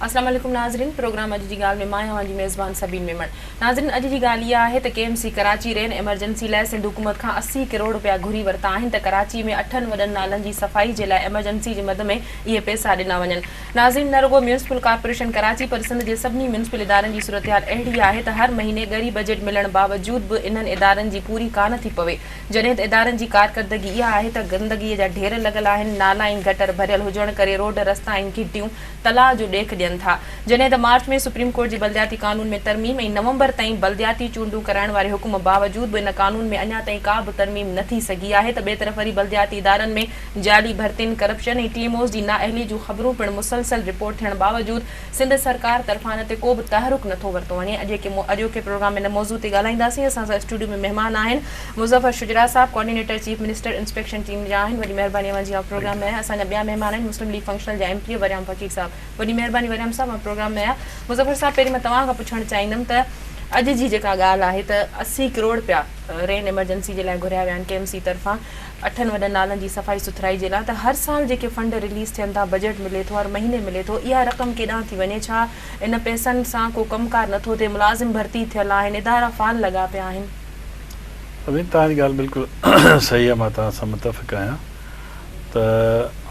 اسلام عليڪم ناظرين پروگرام اڄ جي ڳالهه ۾ مان اوهان جي ميزبان سبين ميمڻ ناظرين اڄ جي ڳالهه اها آهي ته K M C Karachi rain emergency لاء سنڌ حڪومت کان 80 ڪروڙ رپيا گهري ورتا آهن ته ڪراچي ۾ اٺن وڏن نالن جي صفائي جي لاء ايمرجنسي جي مد ۾ اهي پئسا ڏنا وڃن ناظرين نه رڳو ميونسپل ڪارپوريشن ڪراچي پر سنڌ جي سڀني ميونسپل ادارن جي صورتحال اهڙي آهي ته هر مهيني ڳري بجيٽ ملڻ باوجود به انهن ادارن جي پوري ڪانه ٿي پوي جڏهن ته ادارن جي ڪارڪردگي اها آهي ته گندگي جا ڍير لڳل آهن، نالا ۽ گٽر ڀريل هجڻ ڪري روڊ، رستا ۽ گهٽيون تلاء جو ڏيک ڏين ٿا. جڏهن ته مارچ ۾ سپريم ڪورٽ جي بلدياتي قانون ۾ ترميم ۽ نومبر تائين بلدياتي چونڊون ڪرائڻ واري حڪم باوجود به ان قانون ۾ اڃا تائين ڪا به ترميم نه ٿي سگهي آهي ته ٻئي طرف وري بلدياتي ادارن ۾ جعلي ڀرتين، ڪرپشن ۽ ٽي ايم اوز جي نااهلي جون خبرون پڻ مسلسل رپورٽ ٿيڻ باوجود سنڌ سرڪار طرفان ان تي ڪو به تحرڪ نه ٿو ورتو وڃي. اڄوڪي پروگرام ۾ ان موضوع تي ڳالهائينداسين. اسان سان اسٽوڊيو ۾ مهمان آهن مظفر شجراع صاحب coordinator chief minister inspection team جا آهن. وڏي مهرباني اوهان جي اوهان پروگرام ۾ آيا. اسان جا ٻيا مهمان آهن مسلم ليگ فنڪشنل جا ايم پي اي وريام فقير صاحب. وڏي مهرباني وريام صاحب اوهان پروگرام ۾ آيا. مظفر صاحب پهرين مان توهان کان پڇڻ چاهيندم ته اڄ جي جيڪا ڳالهه آهي ته 80 ڪروڙ رپيا رين ايمرجنسي جي لاء گهريا ويا آهن ڪي ايم سي طرفان اٺن وڏن نالن جي صفائي سٿرائي جي لاء ته هر سال جيڪي فنڊ رليز ٿين ٿا بجيٽ ملي ٿو هر مهيني ملي ٿو اها رقم ڪيڏانهن ٿي وڃي ڇا ان پئسن سان ڪو ڪم ڪار نٿو ٿئي ملازم ڀرتي ٿيل آهن ادارا فعال لڳا پيا آهن. امين توهان جي ڳالهه بلڪل صحيح آهي مان توهان سان متفق آهيان ته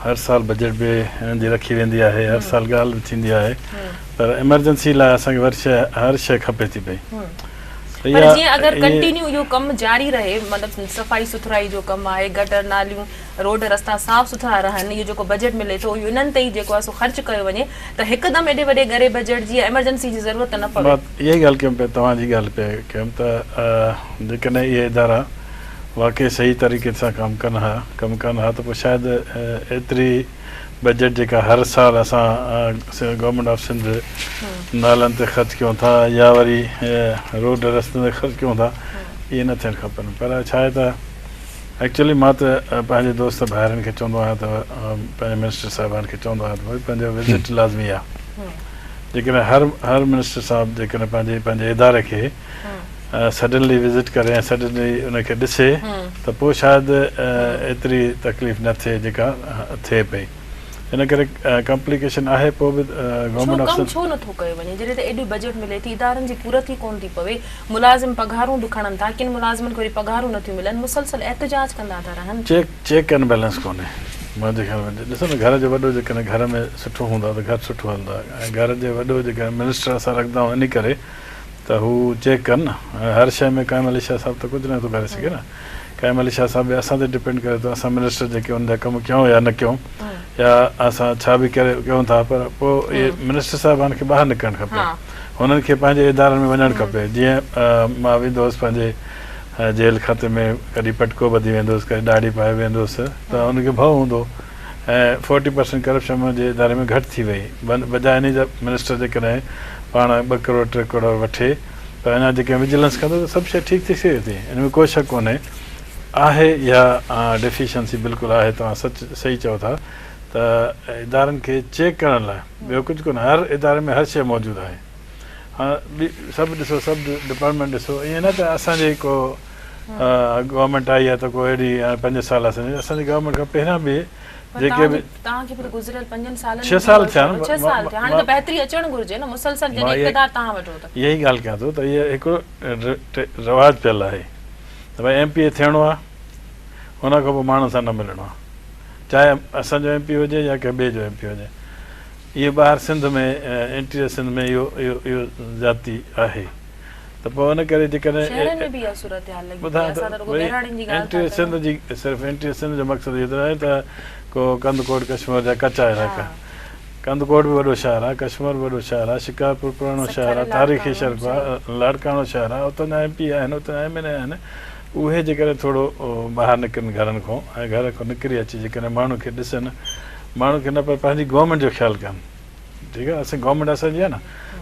هر سال بجيٽ به انهن جي رکي ويندي آهي هر سال ڳالهه به ٿيندي آهي پر ايمرجنسي لاء اسان کي هر شيء کپي ٿي پئي پر جيئن اگر ڪنٽينيو اهو ڪم جاري رهي مطلب صفائي سٿرائي جو ڪم آهي گٽر ناليون روڊ رستا صاف سٿرا رهن اهو جيڪو بجيٽ ملي ٿو اهو انهن تي ئي جيڪو آهي سو خرچ ڪيو وڃي ته هڪدم ايڏي وڏي ڳري بجيٽ جي يا ايمرجنسي جي ضرورت نه پوي. مان اها ئي ڳالهه ڪيم پئي توهان جي ڳالهه پئي ڪيم ته جيڪڏهن اهي ادارا واقعي صحيح طريقي سان ڪم ڪن ها ڪم ڪن ها ته پوء شايد ايتري بجيٽ جيڪا هر سال اسان گورنمينٽ آف سنڌ نالن تي خرچ ڪيون ٿا يا وري روڊ رستن تي خرچ ڪيون ٿا اهي نه ٿيڻ کپن پر ڇا آهي ته ايڪچولي مان ته پنهنجي دوست ڀائرن کي چوندو آهيان ته پنهنجي منسٽر صاحبان کي چوندو آهيان ته ڀائي پنهنجو وزٽ لازمي آهي جيڪڏهن هر هر منسٽر صاحب جيڪڏهن پنهنجي پنهنجي اداري کي سڊنلي وزٽ ڪري ۽ سڊنلي ان کي ڏسي ته پوء شايد ايتري تڪليف نه ٿئي جيڪا ٿئي پئي ان ڪري ڪمپليڪيشن آهي پوء به گورنمينٽ ڇو ڪم ڇو نٿو ڪيو وڃي جڏهن ته ايڏي بجيٽ ملي ٿي ادارن جي پورت ئي ڪونه ٿي پوي ملازم پگهارون به کڻن ٿا ڪن ملازمن کي وري پگهارون نٿيون ملن مسلسل احتجاج ڪندا ٿا رهن. چيڪ چيڪ اينڊ بيلنس ڪونهي منهنجي خيال ۾ ڏسو نه گهر جو وڏو جيڪڏهن گهر ۾ سٺو هوندو آهي ته گهر سٺو هلندو آهي ۽ گهر جي وڏو جيڪڏهن منسٽر اسان رکندا آهيون انهي ڪري ته هو چيڪ ڪن نه هر شيء ۾ قائم علي شاهه صاحب ته ڪجهه نه ٿو ڪري سگهي نه قائم علي شاهه صاحب به اسان تي ڊپينڊ ڪري ٿو اسان منسٽر جيڪي ان جا ڪم ڪيون يا نه ڪيون يا اسان ڇا به ڪري ڪيون ٿا پر پوء اهي منسٽر صاحبان کي ٻاهر نڪرڻ کپي هنن کي پنهنجي ادارن ۾ وڃڻ کپي جيئن مان ويندو هوس پنهنجي جيل کاتي ۾ ڪڏهن پٽڪو ٻڌي ويندو هوس ڪڏهن ڏاڙهي پائي ويندو هوس ته هن کي ڀؤ هوندو هو ۽ فورٽي پرسنٽ ڪرپشن منهنجي اداري ۾ گهٽ ٿي وئي بجاء انهي جا منسٽر جيڪڏهن پاڻ ٻه ڪروڙ ٽي ڪروڙ وٺي ته اڃا جيڪڏهن وجيلنس ڪندو ته سڀ شيء ٺيڪ ٿي سگهي ٿي ان ۾ ڪو شڪ ڪونهي آهي اها ڊيفيشنسي بلڪل آهي توهان سچ صحيح چئو ٿا ته ادارن کي چيڪ ڪرڻ لاء ٻيو ڪجهه ڪونهي هر اداري ۾ هر شيء موجود آهي ها ٻي سڀ ڏسو سڀ ڊپارٽمينٽ ڏسو ائين نه ته اسان جي ڪو گورنمينٽ آئي آهي ته ڪو اهڙي پنج سال اسان جي اسان جي گورنمينٽ کان پهريان به جيڪي به توهان کي به گذريل پنجن سالن ڇهه سال ٿيا آهن ڇهه سال ٿيا هاڻي ته بهتري اچڻ گهرجي نه مسلسل جڏهن اقتدار توهان وٽ هو ته اها ئي ڳالهه ڪيان ٿو ته اهي هڪڙو رواج پيل آهي ته ڀائي ايم پي اي ٿيڻو آهي ان کان پوء ماڻهن سان نه ملڻو آهي چاهي اسان جو ايم پي هجي يا ڪنهن ٻئي جو ايم پي هجي اهو ٻاهر سنڌ ۾ انٽيريئر سنڌ ۾ اهو اهو اهو زيادتي آهي ته پوء ان ڪري جيڪڏهن شهرن ۾ به اها صورتحال لڳي پئي آهي اسان ته رڳو ٻهراڙين جي ڳالهه ٿا ڪيون. سنڌ جي صرف انٽيريئر سنڌ جو مقصد اهو ته ناهي ته ڪو ڪنڌڪوٽ ڪشمور جا ڪچا علائقا ڪنڌڪوٽ به وڏو شهر آهي ڪشمور به وڏو شهر آهي شڪارپور پراڻو شهر آهي تاريخي شهر لاڙڪاڻو شهر آهي اتان جا ايم پي آهن اتان جا ايم اين اي آهن اهي جيڪڏهن ٿورو ٻاهر نڪرن گهرن کان ۽ گهر کان نڪري اچي جيڪڏهن ماڻهن کي ڏسن ماڻهن کي نه پر پنهنجي گورنمينٽ جو خيال ڪن ٺيڪ آهي اسين گورنمينٽ اسان جي آهي نه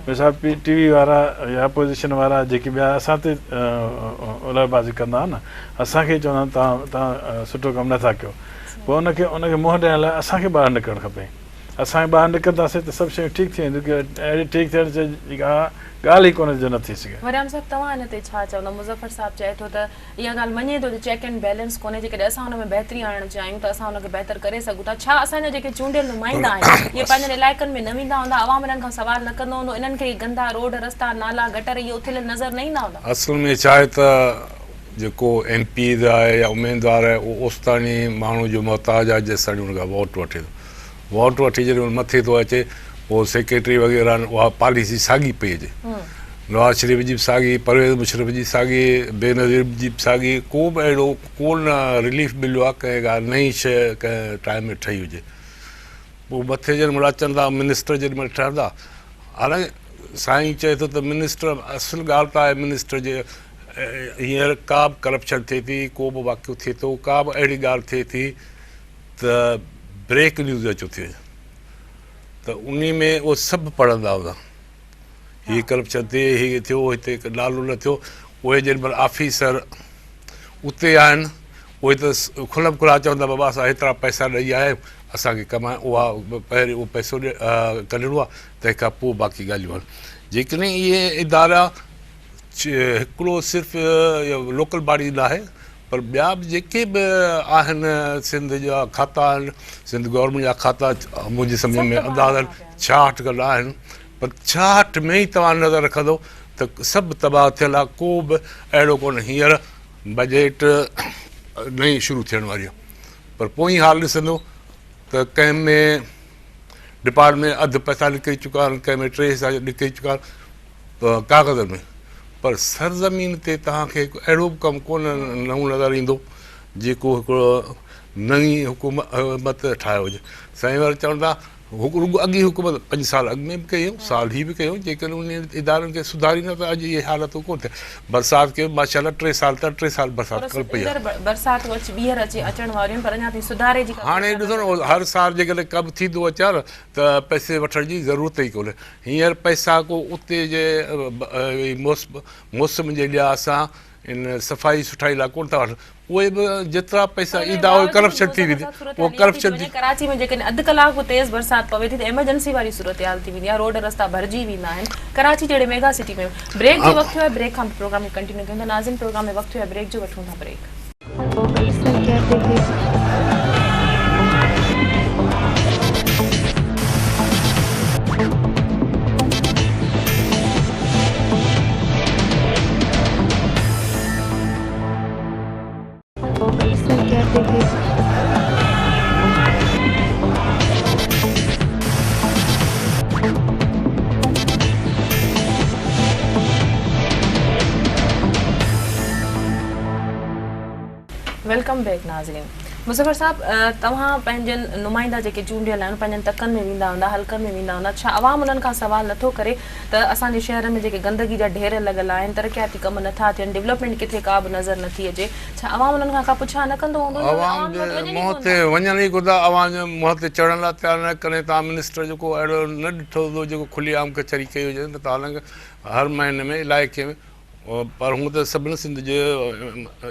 مثال پي ٽي وي وارا يا اپوزيشن وارا جيڪي ٻيا اسان تي الر بازي ڪندا آهن نه اسان کي ئي چوندا آهن توهان توهان سٺو ڪم نٿا ڪيو پوء ان کي ان کي منهن ڏيڻ لاء اسان کي ٻاهر نڪرڻ کپي اسان ٻاهر نڪرنداسين ته سڀ شيون ٺيڪ ٿي وينديون اهڙي ٺيڪ ٿيڻ جي ڪا ڳالهه ئي ڪونهي جو نه ٿي سگهي. وريام صاحب توهان ان تي ڇا چوندا؟ مظفر صاحب چئي ٿو ته اها ڳالهه مڃي ٿو ته چيڪ اينڊ بيلنس ڪونهي جيڪڏهن اسان ان ۾ بهتري آڻڻ چاهيون ته اسان ان کي بهتر ڪري سگهون ٿا ڇا اسان جا جيڪي چونڊيل نمائندا آهن اهي پنهنجن علائقن ۾ نه ويندا هوندا عوام انهن کان سوال نه ڪندو هوندو انهن کي اهي گندا روڊ رستا نالا گٽر اهي اٿليل نظر نه ايندا هوندا. اصل ۾ ڇا آهي ته جيڪو ايم پي ايز آهي يا اميدوار آهي اهو اوستاڻي ماڻهو جو محتاج آهي جيستاڻي ان کان ووٽ وٺي ٿو. ووٽ وٺي جڏهن مٿي ٿو اچي پوء سيڪريٽري وغيره آهن اها پاليسي ساڳي پئي اچي. نواز شريف جي به ساڳي، پرويز مشرف جي ساڳي، بينظير جي به ساڳي، ڪو به اهڙو ڪو نه رليف مليو آهي ڪنهن ڪا نئين شيء ڪنهن ٽائيم ۾ ٺهي هجي. پوء مٿي جيڏي مهل اچن ٿا منسٽر جيڏي مهل ٺهندا حالانڪه سائين چئي ٿو ته منسٽر اصل ڳالهه ته آهي منسٽر جي هينئر ڪا به ڪرپشن ٿئي ٿي ڪو به واقعو ٿئي ٿو ڪا به اهڙي ڳالهه ٿئي ٿي ته بريڪ نيوز اچو ٿي وڃي ته انهي ۾ اهو سڀ پڙهندا هوندا هي ڪرپشن ٿي هي ٿيو هتي نالو نه ٿيو اهي جن مهل آفيسر اتي آهن اهي ته کلم کلا چوندا بابا اسان هيترا پئسا ڏئي آيا آهيون اسانکي ڪمائي اها پهرين اهو پئسو ڪڍڻو آهي تنهن کان پوء باقي ڳالهيون آهن جيڪڏهن اهي ادارا هڪڙو صرف لوڪل باڊي ناهي پر ٻيا به جيڪي به آهن سنڌ جا کاتا آهن سنڌ گورنمينٽ جا کاتا منهنجي سمجھ ۾ اندازن 66 کن آهن پر 66 ۾ ئي توهان نظر رکندو ته سڀ تباهه ٿيل آهي ڪو به اهڙو ڪونه هينئر بجيٽ نئين شروع ٿيڻ واري آهي پر پوئين حال ڏسندو ته ڪنهن ۾ ڊپارٽمينٽ اڌ پئسا نڪري چڪا آهن ڪنهن ۾ ٽي حصا نڪري چڪا آهن ڪاغذن ۾ پر سرزمين تي توهان کي هڪ اهڙو به ڪم ڪونه نئون نظر ايندو جيڪو هڪڙو نئين حڪومت ٺاهيو هجي. سائين وارا چون ٿا رڳو اڳي حڪومت پنج سال اڳ ۾ به ڪئي هيون سال هي به ڪيو جيڪڏهن انهن ادارن کي سڌاريندا ته اڄ اهي حالتون ڪونه ٿين. برسات کي ماشاء الله 3 سال ٿيا 3 سال برسات ڪونه پئي آهي. برساتون اچي ٻيهر اچي اچڻ واريون آهن پر اڃا تائين سڌاري جي ڪا هاڻي ڏسو نه هر سال جيڪڏهن ڪم ٿيندو اچي ها نه ته پئسي وٺڻ جي ضرورت ئي ڪونهي. هينئر پئسا ڪو اتي جي موسم جي لحاظ سان ان صفائي سٺائي لاء ڪونه ٿا وٺن اهي به جيترا پئسا ايندا اهي ڪرپشن ٿي ويندي اهو ڪرپشن ٿي. ڪراچي ۾ جيڪڏهن اڌ ڪلاڪ به تيز برسات پوي ٿي ته ايمرجنسي واري صورتحال ٿي ويندي آهي روڊ رستا ڀرجي ويندا آهن ڪراچي جهڙي ميگا سٽي ۾ بريڪ جو وقت ٿيو آهي بريڪ کان پوء پروگرام کي ڪنٽينيو ڪيون ٿا ناظرين پروگرام ۾ وقت ٿيو آهي بريڪ جو وٺون ٿا بريڪ. Welcome back ناظرين مظفر صاحب توهان پنهنجن نمائندا جيڪي چونڊيل آهن پنهنجن تڪن ۾ ويندا هوندا حلقن ۾ ويندا هوندا ڇا عوام انهن کان سوال نٿو ڪري ته اسان جي شهر ۾ جيڪي گندگي جا ڍير لڳل آهن ترقياتي ڪم نٿا ٿين ڊولپمينٽ ڪٿي ڪا به نظر نٿي اچي ڇا عوام انهن کان ڪا پڇا نه ڪندو هوندو يا عوام جي منهن تي وڃن ئي ڪونه ٿا عوام جي منهن تي چڙهڻ لاء تيار نه ڪڏهن توهان منسٽر جو ڪو اهڙو نه ڏٺو هوندو جيڪو کلي عام ڪچهري ڪئي هجي نه ته حالانڪه هر مهيني ۾ علائقي ۾ پر هونء ته سڀني سنڌ جي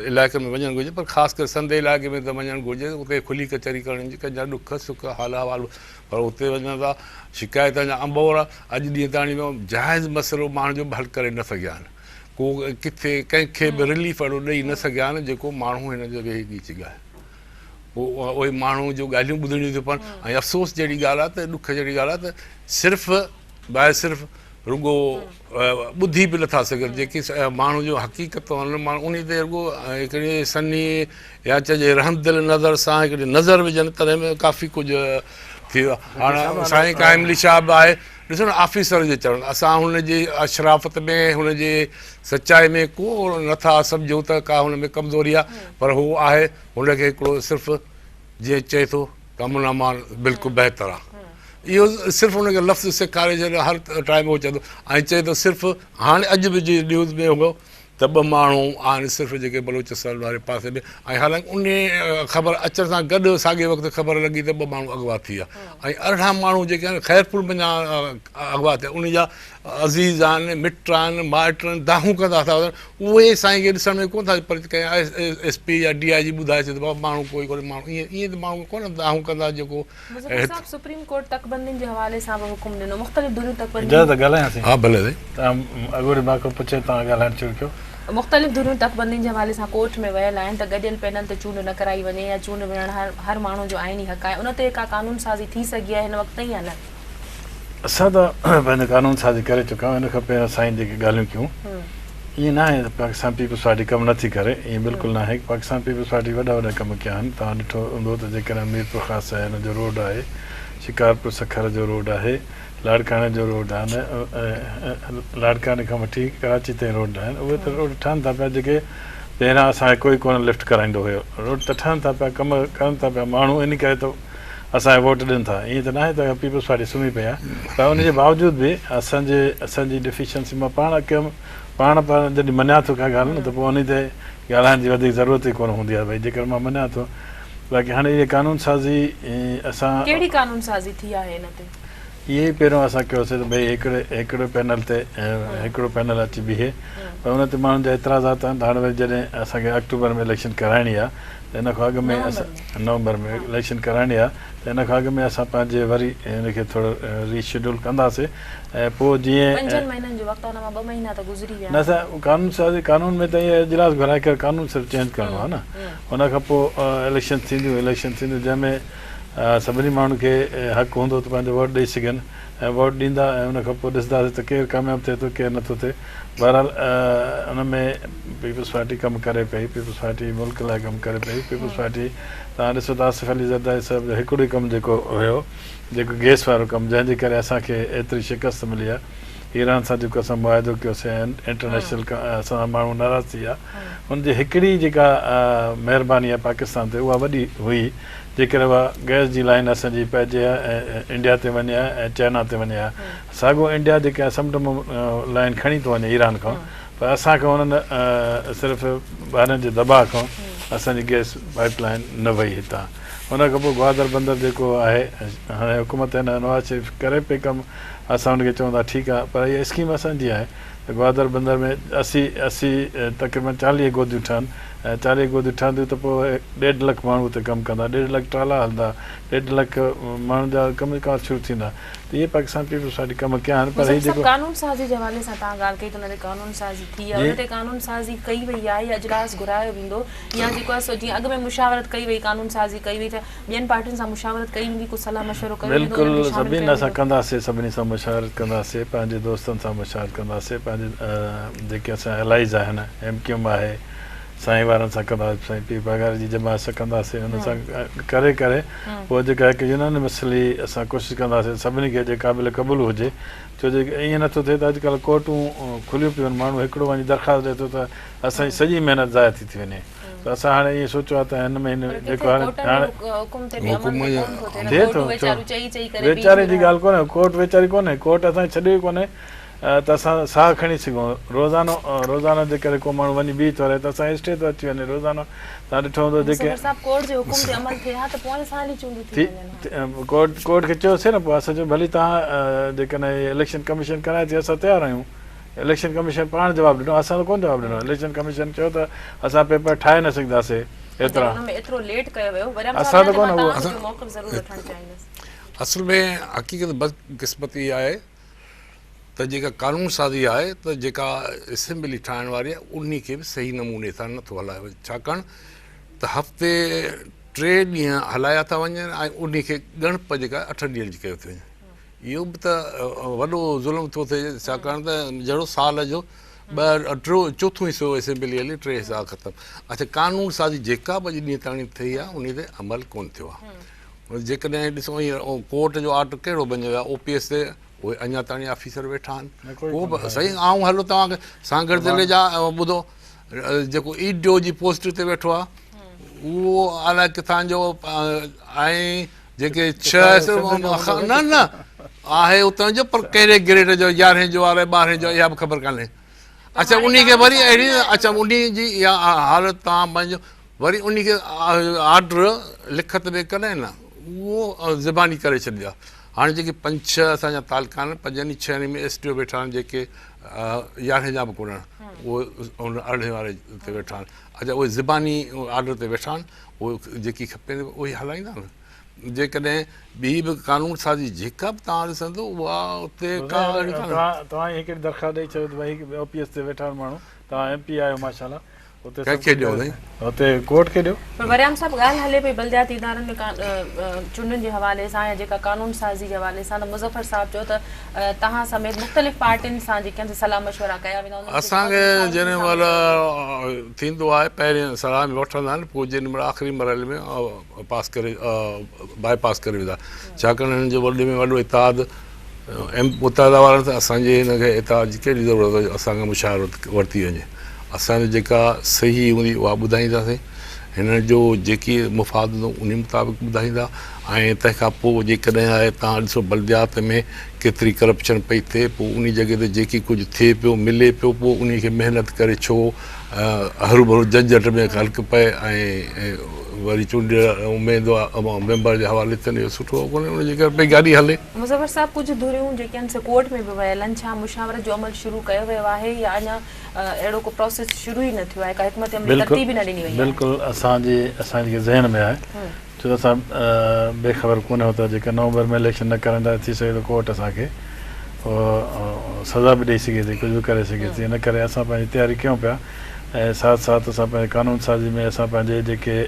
علائقن ۾ وڃڻ گهرجي پر خاص ڪري سنڌ علائقي ۾ ته وڃڻ گهرجي اتي کلي ڪچهري ڪرڻ جي ڪنهن جا ڏک سک حال احوال پر اتي وڃن ٿا شڪايتن جا انبور اڄ ڏينهن تاڻي جائز مسئلو ماڻهن جو به حل ڪري نه سگهيا آهن ڪو ڪٿي ڪنهن کي به رليف اهڙو ڏئي نه سگهيا آهن جيڪو ماڻهو هن جو ويهي ڳيچ ڳائي پوء اهي ماڻهو جو ڳالهيون ٻڌڻيون ٿيون پون ۽ افسوس جهڙي ڳالهه آهي ته ڏک جهڙي ڳالهه آهي ته صرف باء صرف رڳو ٻڌي به نٿا سگهن جيڪي ماڻهو جو حقيقت آهن ماڻهو انهي تي رڳو هڪڙي سنهي يا چئجي رحمدل نظر سان هڪڙي نظر وجهن تڏهن به ڪافي ڪجهه ٿي ويو هاڻ سائين قائم علي شاهه به آهي ڏسو نه آفيسر جي چوڻ اسان هن جي اشرافت ۾ هن جي سچائي ۾ ڪو نٿا سمجهون ته ڪا هن ۾ ڪمزوري آهي پر هو آهي هن کي هڪڙو صرف جيئن چئي ٿو ته امن امان بلڪل بهتر آهي اهو صرف ان کي لفظ سيکاري ڇڏيو هر ٽائيم هو چوندو ۽ چئي ٿو صرف هاڻي اڄ به جي نيوز ۾ هو ته ٻه ماڻهو آهن صرف جيڪي بلوچستان واري پاسي ۾ ۽ حالانڪ انهي خبر اچڻ سان گڏ ساڳئي وقت خبر لڳي ته ٻه ماڻهو اغوا ٿي ويا ۽ 18 ماڻهو جيڪي آهن خيرپور منجهان اغوا ٿيا انهن جا عزيز آهن مٽ آهن مائٽ آهن دانهون ڪندا ٿا وڃن اهي سائين کي ڏسڻ ۾ ڪونه ٿا پر ڪنهن ايس پي يا ڊي I جي ٻڌائي ڇڏي ته بابا ماڻهو ڪوئي ڪونهي ماڻهو ائين ائين ته ماڻهو ڪونه دانهون ڪندا جيڪو مظفر صاحب سپريم ڪورٽ تڪبندين جي حوالي سان به حڪم ڏنو مختلف ڌريون تڪبندين. اجازت ڳالهايان سائين. ها ڀلي سائين. توهان اڳوڻي مان کان پڇي توهان ڳالهائڻ شروع ڪيو. مختلف ڌريون تڪبندين جي حوالي سان ڪورٽ ۾ ويل آهن ته گڏيل پينل تي چونڊ نه ڪرائي وڃي يا چونڊ وڙهڻ هر هر ماڻهو جو آئيني حق آهي ان تي ڪا قانون سازي ٿي سگهي آهي هن وقت تائين يا نه؟ اسان ته پنهنجو قانون سازي ڪري چڪا آهيون ان کان پهريان سائين جيڪي ڳالهيون ڪيون ائين ناهي ته پاڪستان پيپلز پارٽي ڪم نٿي ڪري ائين بلڪل ناهي پاڪستان پيپلز پارٽي وڏا وڏا ڪم ڪيا آهن توهان ڏٺو هوندو ته جيڪڏهن ميرپورخاص آهي ان جو روڊ آهي شڪارپور سکر جو روڊ آهي لاڙڪاڻي جو روڊ آهن لاڙڪاڻي کان وٺي ڪراچي تائين روڊ آهن اهي ته روڊ ٺهن ٿا پيا جيڪي پهريان اسان کي ڪوئي ڪونه لفٽ ڪرائيندو هيو روڊ ته ٺهن ٿا پيا ڪم ڪرن ٿا پيا ماڻهو ان ڪري ته اسان کي ووٽ ڏين ٿا ائين ته ناهي ته پيپلز پارٽي سمهي پئي آهي پر ان جي باوجود به اسان جي اسان جي ڊفيشنسي مان پاڻ ڪيم پاڻ پاڻ جڏهن مڃان ٿو ڪا ڳالهه نه ته پوء ان تي ڳالهائڻ جي وڌيڪ ضرورت ئي ڪونه هوندي آهي ڀئي جيڪر مان مڃان ٿو باقي هاڻي اهي قانون سازي اسان ڪهڙي قانون سازي ٿي آهي ان تي؟ اهي ئي پهريون اسان ڪيوسي ته ڀئي هڪڙي هڪڙي پينل تي هڪڙو پينل اچي بيهي پر ان تي ماڻهن جا اعتراضات آهن ته هاڻي وري جڏهن اسان کي آڪٽوبر ۾ اليڪشن ڪرائڻي آهي ته ان کان اڳ ۾ اسان نومبر ۾ اليڪشن ڪرائڻي آهي ته ان کان اڳ ۾ اسان پنهنجي وري ان کي ٿورو ري شيڊول ڪنداسي ۽ پوء جيئن پنجن مهينن جو وقت آهي ان مان ٻه مهينا ته گذري ويا نه سائين قانون سازي قانون ۾ ته ائين اجلاس گهرائي ڪري قانون صرف چينج ڪرڻو آهي نه ان کان پوء اليڪشن ٿينديون اليڪشن ٿينديون جنهن ۾ سڀني ماڻهن کي حق هوندو ته پنهنجو ووٽ ڏئي سگهن ۽ ووٽ ڏيندا ۽ ان کان پوء ڏسنداسين ته ڪير ڪامياب ٿئي ٿو ڪير نٿو ٿئي بهرحال ان ۾ پيپلز پارٽي ڪم ڪري پئي پيپلز پارٽي ملڪ لاء ڪم ڪري پئي پيپلز پارٽي توهان ڏسو ته آصف علي زرداري صاحب جو هڪڙو ئي ڪم جيڪو هيو جيڪو گيس وارو ڪم جنهن جي ڪري اسان کي ايتري شڪست ملي آهي ايران سان جيڪو اسان معاهدو ڪيوسين ۽ انٽرنيشنل اسان سان ماڻهو ناراض ٿي ويا ان جي هڪڙي جيڪا مهرباني آهي پاڪستان تي اها وڏي هئي جيڪڏهن اها گئس جي لائين اسان جي پئجي ها ۽ انڊيا تي وڃي ها ۽ چائنا تي وڃي ها ساڳو انڊيا جيڪا سمنڊ مان لائين کڻي ٿو وڃي ايران کان پر اسان کان انهن صرف ٻاهرين جي دٻاء کان اسان جي گئس پائيپ لائين نه وئي هتان ان کان پوء گوادر بندر جيڪو آهي هاڻي حڪومت هن نواز شريف ڪري پئي ڪم اسان ان کي چون ٿا ٺيڪ آهي پر اها اسڪيم اسان جي آهي ته گوادر بندر ۾ 80 80 تقريبن 40 گوديون ٺهن ۽ 40 گوديون ٺهنديون ته پوء ڏيڍ لک ماڻهو اتي ڪم ڪندا ڏيڍ لک ٽرالا هلندا ڏيڍ لک ماڻهن جا ڪم ڪار شروع ٿيندا ته اهي پاڪستان پيپلز پارٽي ڪم ڪيا آهن پر هي مظفر جيڪو صاحب قانون سازي جي حوالي سان توهان ڳالهه ڪئي ته ان تي قانون سازي ٿي آهي جي ان تي قانون سازي ڪئي وئي آهي يا اجلاس گهرايو ويندو يا جيڪو آهي سو جيئن اڳ ۾ مشاورت ڪئي وئي قانون سازي ڪئي وئي ته ٻين پارٽين سان مشاورت ڪئي ويندي ڪو صلاح مشورو ڪيو ويندو انهن بلڪل کي شامل سڀني ڪيو اسان ويندو. ڪنداسي سڀني سان مشاورت ڪنداسي پنهنجي دوستن سان مشاورت ڪنداسي پنهنجي جيڪي اسان الائيز آهن ايم ڪيو ايم آهي سائين وارن سان ڪنداسين سائين پير پاڳاري جي جماعت سان ڪنداسين ان سان ڪري ڪري پوء جيڪا هڪ يونانيمسلي اسان ڪوشش ڪنداسين سڀني کي جي قابل قبول هجي ڇو جو ائين نٿو ٿئي ته اڄڪلهه ڪورٽون کليون پيون آهن ماڻهو هڪڙو وڃي درخواست ڏئي ٿو ته اسان جي سڄي محنت ضايع ٿي ٿي وڃي ته اسان هاڻي ائين سوچيو آهي ته هن مهيني پر ڪٿي جيڪو هاڻي ڪورٽن ۾ هاڻي حڪم تي به عمل حڪم ته ڪونه ٿو ٿئي نه ٿئي ٿو ڪورٽون ڇو ويچاريون چئي چئي ڪري بيهي ويچاري جي رهن. ڳالهه ڪونهي ڪورٽ ويچاري ڪونهي ڪورٽ اسان کي ڇڏيو ئي ڪونهي ته اسان ساهه کڻي سگهون. روزانو روزانو جيڪڏهن ڪو ماڻهو وڃي بيهي ٿو رهي ته اسان اسٽي ٿو اچي وڃي روزانو توهان ڏٺو هوندو جيڪي مظفر صاحب ڪورٽ جي حڪم تي عمل ٿئي ها ته پوئين سال ئي چونڊون ٿي ٿي وڃن ها. ڪورٽ ڪورٽ کي چيوسين نه پوء اسان چيو ڀلي توهان جيڪڏهن اليڪشن ڪميشن ڪرائي ٿي اسان تيار آهيون اليڪشن ڪميشن پاڻ جواب ڏنو اسان ته ڪونه جواب ڏنو اليڪشن ڪميشن چيو ته اسان پيپر ٺاهي نه سگهنداسي ايترا ان ۾ ايترو ليٽ ڪيو ويو وريام صاحب اسان ته ان تي ڪونه مان اهو توهان جو موقف ضرور وٺڻ چاهيندس. اصل ۾ حقيقت بدقسمتي آهي ته جيڪا قانون سازي آهي ته جيڪا اسيمبلي ٺاهڻ واري آهي انهي کي به صحيح نموني سان نٿو هلايو وڃي ڇاڪاڻ ته هفتي ٽي ڏينهن هلايا ٿا وڃن ۽ انهي کي ڳڻپ جيڪا اٺ ڏينهن جي ڪيو ٿي وڃي اهو به ته وڏو ظلم ٿو ٿئي ڇاڪاڻ ته جهڙو سال جو ٻه ٽيو چوٿون حصو اسيمبلي هلي ٽي حصا ختم اڇا قانون سازي جيڪا به اڄ ڏينهن تاڻي ٿي آهي انهي تي عمل ڪونه ٿيو آهي جيڪڏهن ڏسو ڪورٽ جو آرڊر ڪهڙو بنيو آهي او پي ايس تي اهي اڃا تاڻي آفيسر ويٺا آهن ڪو به سائين آئون هلو توهان کي سانگهڙ ضلعي جا ٻڌو جيڪو اي ڊي او جي پوسٽ تي ويٺو آهي اهو الائي ڪٿان جو ۽ جيڪي ڇهه نه نه آهي اتان جو پر ڪهڙي گريڊ جو يارهين جو آهي ٻارهين جو اها به خبر ڪانهي. اڇا انهي کي وري اهڙي اڇا انهي جي اها حالت توهان پنهنجو وري انهي کي آرڊر لکت ۾ ڪڏهن نه اهو زباني ڪري ڇڏيندا. هاڻي جيڪي پنج ڇهه اسان جا تعلقا آهن پنجن ئي ڇهن ۾ ايس ڊي او ويٺا آهن جيڪي يارهين جا به ڪونهن اهي ان ارڙهين واري تي ويٺا آهن اڇا اهي زباني آرڊر تي ويٺا آهن اهي جيڪي کپين اهي هلائيندا نه. جيڪڏهن ٻي به قانون سازي جيڪا به توهان ڏسندو اها اتي ڪا اهڙي ڪانه. توهان ئي هڪڙي درخواست ڏئي ڇڏيو ته ڀائي او پي ايس تي ويٺا آهن ماڻهو توهان ايم پي آهيو ماشاءالله اتي ڪنهن کي ڏيو سائين؟ اتي ڪورٽ کي ڏيو. پر وريام صاحب ڳالهه هلي پئي بلدياتي ادارن ۾ چونڊن جي حوالي سان يا جيڪا قانون سازي جي حوالي سان ته مظفر صاحب چيو ته توهان سميت مختلف پارٽين سان جيڪي آهن سي صلاح مشورا ڪيا ويندا انهن کي اسان کي جنهن مهل ٿيندو آهي پهرين صلاح ۾ وٺندا آهن پوء جنهن مهل آخري مرحلي ۾ پاس ڪري باء پاس ڪري ويندا ڇاڪاڻ هنن جو وڏي ۾ وڏو اتحاد ايم متحده وارن سان اسان جي هن کي اتحاد جي ڪهڙي ضرورت آهي جو اسان کان مشاورت ورتي وڃي اسان جي جيڪا صحيح هوندي اها ٻڌائينداسين هنن جو جيڪي مفاد هوندو انهي مطابق ٻڌائيندا ۽ تنهن کان پوء جيڪڏهن آهي توهان ڏسو بلديات ۾ ڪيتري ڪرپشن پئي ٿئي پوء انهي جڳهه تي جيڪي ڪجهه ٿئي پيو ملي پيو پوء انهي کي محنت ڪري ڇو هروڀرو جهنجهٽ ۾ خلق پئي ۽ وري چونڊيل اميدوار ميمبر جي حوالي ٿين اهو سٺو ڪونهي ان جي ڪري پئي گاڏي هلي. مظفر صاحب ڪجهه ڌريون جيڪي آهن سي ڪورٽ ۾ به ويل آهن ڇا مشاورت جو عمل شروع ڪيو ويو آهي يا اڃا اهڙو ڪو پراسيس شروع ئي نه ٿيو آهي ڪا حڪمت عملي ترتيب ئي نه ڏني وئي آهي. بلڪل اسان جي اسان جي ذهن ۾ آهي ڇو ته اسان بي خبر ڪونه هو ته جيڪا نومبر ۾ اليڪشن نه ڪرائيندا ٿي سگهي ٿو ڪورٽ اسان کي سزا به ڏئي سگهي ٿي ڪجهه به ڪري سگهي ٿي ان ڪري اسان پنهنجي تياري ڪيون پيا ۽ ساٿ ساٿ اسان پنهنجي قانون سازي ۾ اسان پنهنجي جيڪي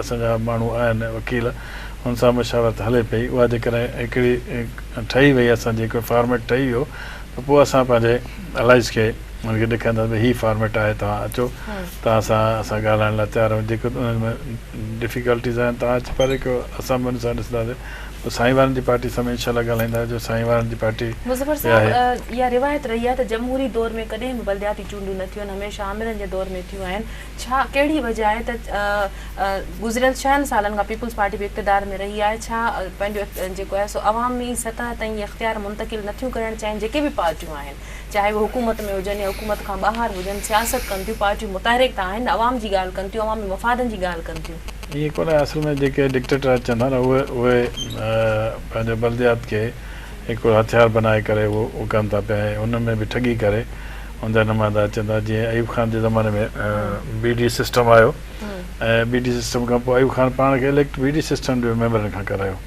اسان جا ماڻهو آهن وڪيل ان سان مشاورت هلي پئي اها جيڪڏهن هڪڙي ٺهي وئي اسان جي هڪڙو فارميٽ ٺهي ويو ته پوء اسان پنهنجي الائيز کي انهن کي ڏيکارينداسين ڀئي هي فارميٽ آهي توهان اچو توهان سان اسان ڳالهائڻ لاء تيار آهيون جيڪو انهن ۾ ڊفيڪلٽيز آهن توهان اچي پري ڪيو اسان به ان سان ڏسنداسين پوء سائين وارن جي پارٽي سان به انشاء الله ڳالهائينداسين جو سائين وارن جي پارٽي مظفر به صاحب آهي. اها روايت رهي آهي ته جمهوري دور ۾ ڪڏهن به بلدياتي چونڊون نه ٿيون آهن هميشه آمرن جي دور ۾ ٿيون آهن ڇا ڪهڙي وجه آهي ته گذريل ڇهن سالن کان پيپلز پارٽي به اقتدار ۾ رهي آهي ڇا پنهنجو جيڪو آهي سو عوامي سطح تائين اهي اختيار منتقل نٿيون ڪرڻ چاهين جيڪي به پارٽيون آهن چاهي اهي حڪومت ۾ هجن يا حڪومت کان ٻاهر هجن، سياست ڪن ٿيون، پارٽيون متحرڪ ته آهن، عوام جي ڳالهه ڪن ٿيون، عوامي مفادن جي ڳالهه ڪن ٿيون. ائين ڪونهي اصل ۾ جيڪي ڊڪٽيٽر اچن ٿا نه اهي اهي پنهنجو بلديات کي هڪ هٿيار بنائي ڪري اهو اهو ڪن ٿا پيا ۽ ان ۾ به ٺڳي ڪري ان جا نمائندا اچن ٿا جيئن ايوب خان جي زماني ۾ بي ڊي سسٽم آيو ۽ بي ڊي سسٽم کان پوء ايوب خان پاڻ کي اليڪٽ بي ڊي سسٽم جي ميمبرن کان ڪرايو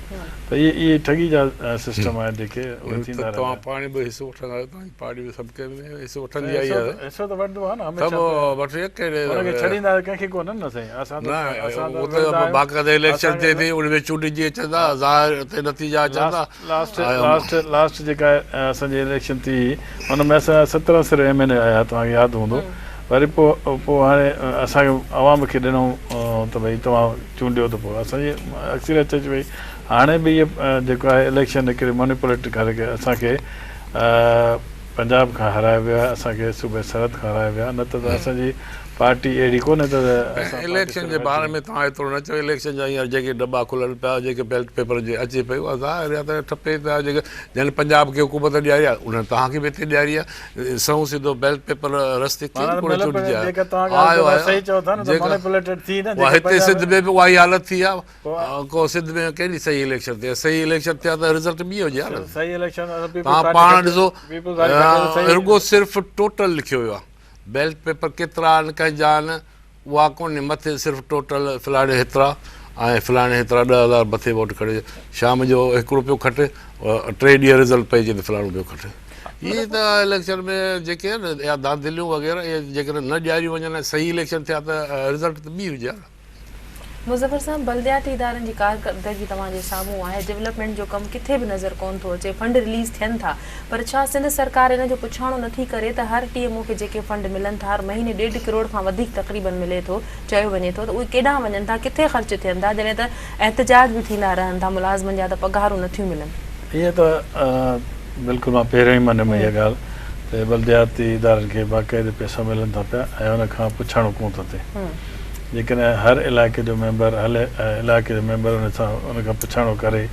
ته اهي اهي ٺڳي جا سسٽم آهن جيڪي اهي ٿيندا رهندا توهان پاڻ به حصو وٺندا آهيو توهان جي پارٽي به سڀ ڪنهن ۾ حصو وٺندي آئي آهي حصو ته وٺندو آهي نه هميشه سڀ وٺي ڪهڙي ان کي ڇڏيندا ڪنهن کي ڪونه نه سائين اسان ته اسان ته وڙهندا آهيون باقاعده اليڪشن ٿئي ٿي ان ۾ چونڊجي اچن ٿا ظاهر اتي نتيجا اچن ٿا لاسٽ لاسٽ لاسٽ جيڪا اسان جي اليڪشن ٿي هئي ان ۾ اسان جا 17 صرف ايم اين اي آيا توهان کي ياد هوندو وري پوء پوء هاڻي اسان کي عوام کي ڏنو ته ڀئي توهان چونڊيو ته پوء اسان جي اڪثريت اچي وئي هاڻي به اهي جيڪو آهي اليڪشن هڪڙي مينيپوليٽ ڪري اسان کي پنجاب کان هارايو ويو آهي اسان کي صوبي سرحد کان هارايو ويو آهي نه ته اسان جي پارٽي اهڙي ڪونهي ته اسان پارٽي اليڪشن جي صرف باري اچي ۾ توهان ايترو نه چئو اليڪشن جا هينئر جيڪي ڊٻا کلن پيا جيڪي بيلٽ پيپر جي اچي پئي اها ظاهر آهي ته ٺپي پيا جيڪي جن پنجاب کي حڪومت ڏياري آهي انهن توهان کي به هتي ڏياري آهي سنئون سڌو بيلٽ پيپر رستي ڪير معنيٰ ڪونه چونڊجي مينيپوليٽ جيڪا توهان ڳالهه آيو ڪيو ٿا آهي صحيح چئو ٿا نه ته جيڪا مينيپوليٽيڊ ٿي نه اها جيڪا هتي پنجاب سنڌ ۾ به اها ئي حالت ٿي آهي پوء ڪو سنڌ ۾ ڪهڙي صحيح اليڪشن ٿي صحيح اليڪشن ٿيا ته رزلٽ ٻي هجي ها نه صحيح اليڪشن اسان پيپلز توهان پارٽي پاڻ کٽي ڏسو پيپلز پارٽي کٽي ته صحيح رڳو صرف ٽوٽل لکيو ويو آهي بيلٽ پيپر ڪيترا آهن ڪنهن جا آهن اها ڪونهي مٿي صرف ٽوٽل فلاڻي هيترا ۽ فلاڻي هيترا 10,000 مٿي ووٽ کڻي شام جو هڪڙو پيو کٽي ٽي ڏينهن رزلٽ پئجي ته فلاڻو پيو کٽي هي ته اليڪشن ۾ جيڪي آهن يا ڌانڌليون وغيره اهي جيڪڏهن نه ڏياريون وڃن ۽ صحيح اليڪشن ٿيا ته رزلٽ ته ٻي هجي ها نه. مظفر صاحب بلدياتي ادارن جي ڪارڪردگي توهان جي سامهون آهي، ڊولپمينٽ جو ڪم ڪٿي به نظر ڪونه ٿو اچي، فنڊ رليز ٿين ٿا پر ڇا سنڌ سرڪار ان جو پڇاڻو نٿي ڪري ته هر ٽي ايم او کي جيڪي فنڊ ملن ٿا هر مهيني ڏيڍ ڪروڙ کان وڌيڪ تقريبن ملي ٿو چيو وڃي ٿو ته اهي ڪيڏانهن وڃن ٿا ڪٿي خرچ ٿين ٿا جڏهن ته احتجاج به ٿيندا رهن ٿا ملازمن جا ته پگهارون نٿيون ملن. ائين ته بلڪل مان پهريون ئي مڃيم اها ڳالهه ته بلدياتي ادارن کي باقاعدي پئسا ملن ٿا پيا ۽ ان کان پڇاڻو ڪونه ٿو ٿئي. جيڪڏهن هر علائقي جو ميمبر هر علائقي جو ميمبر ان سان ان کان پڇاڻو ڪري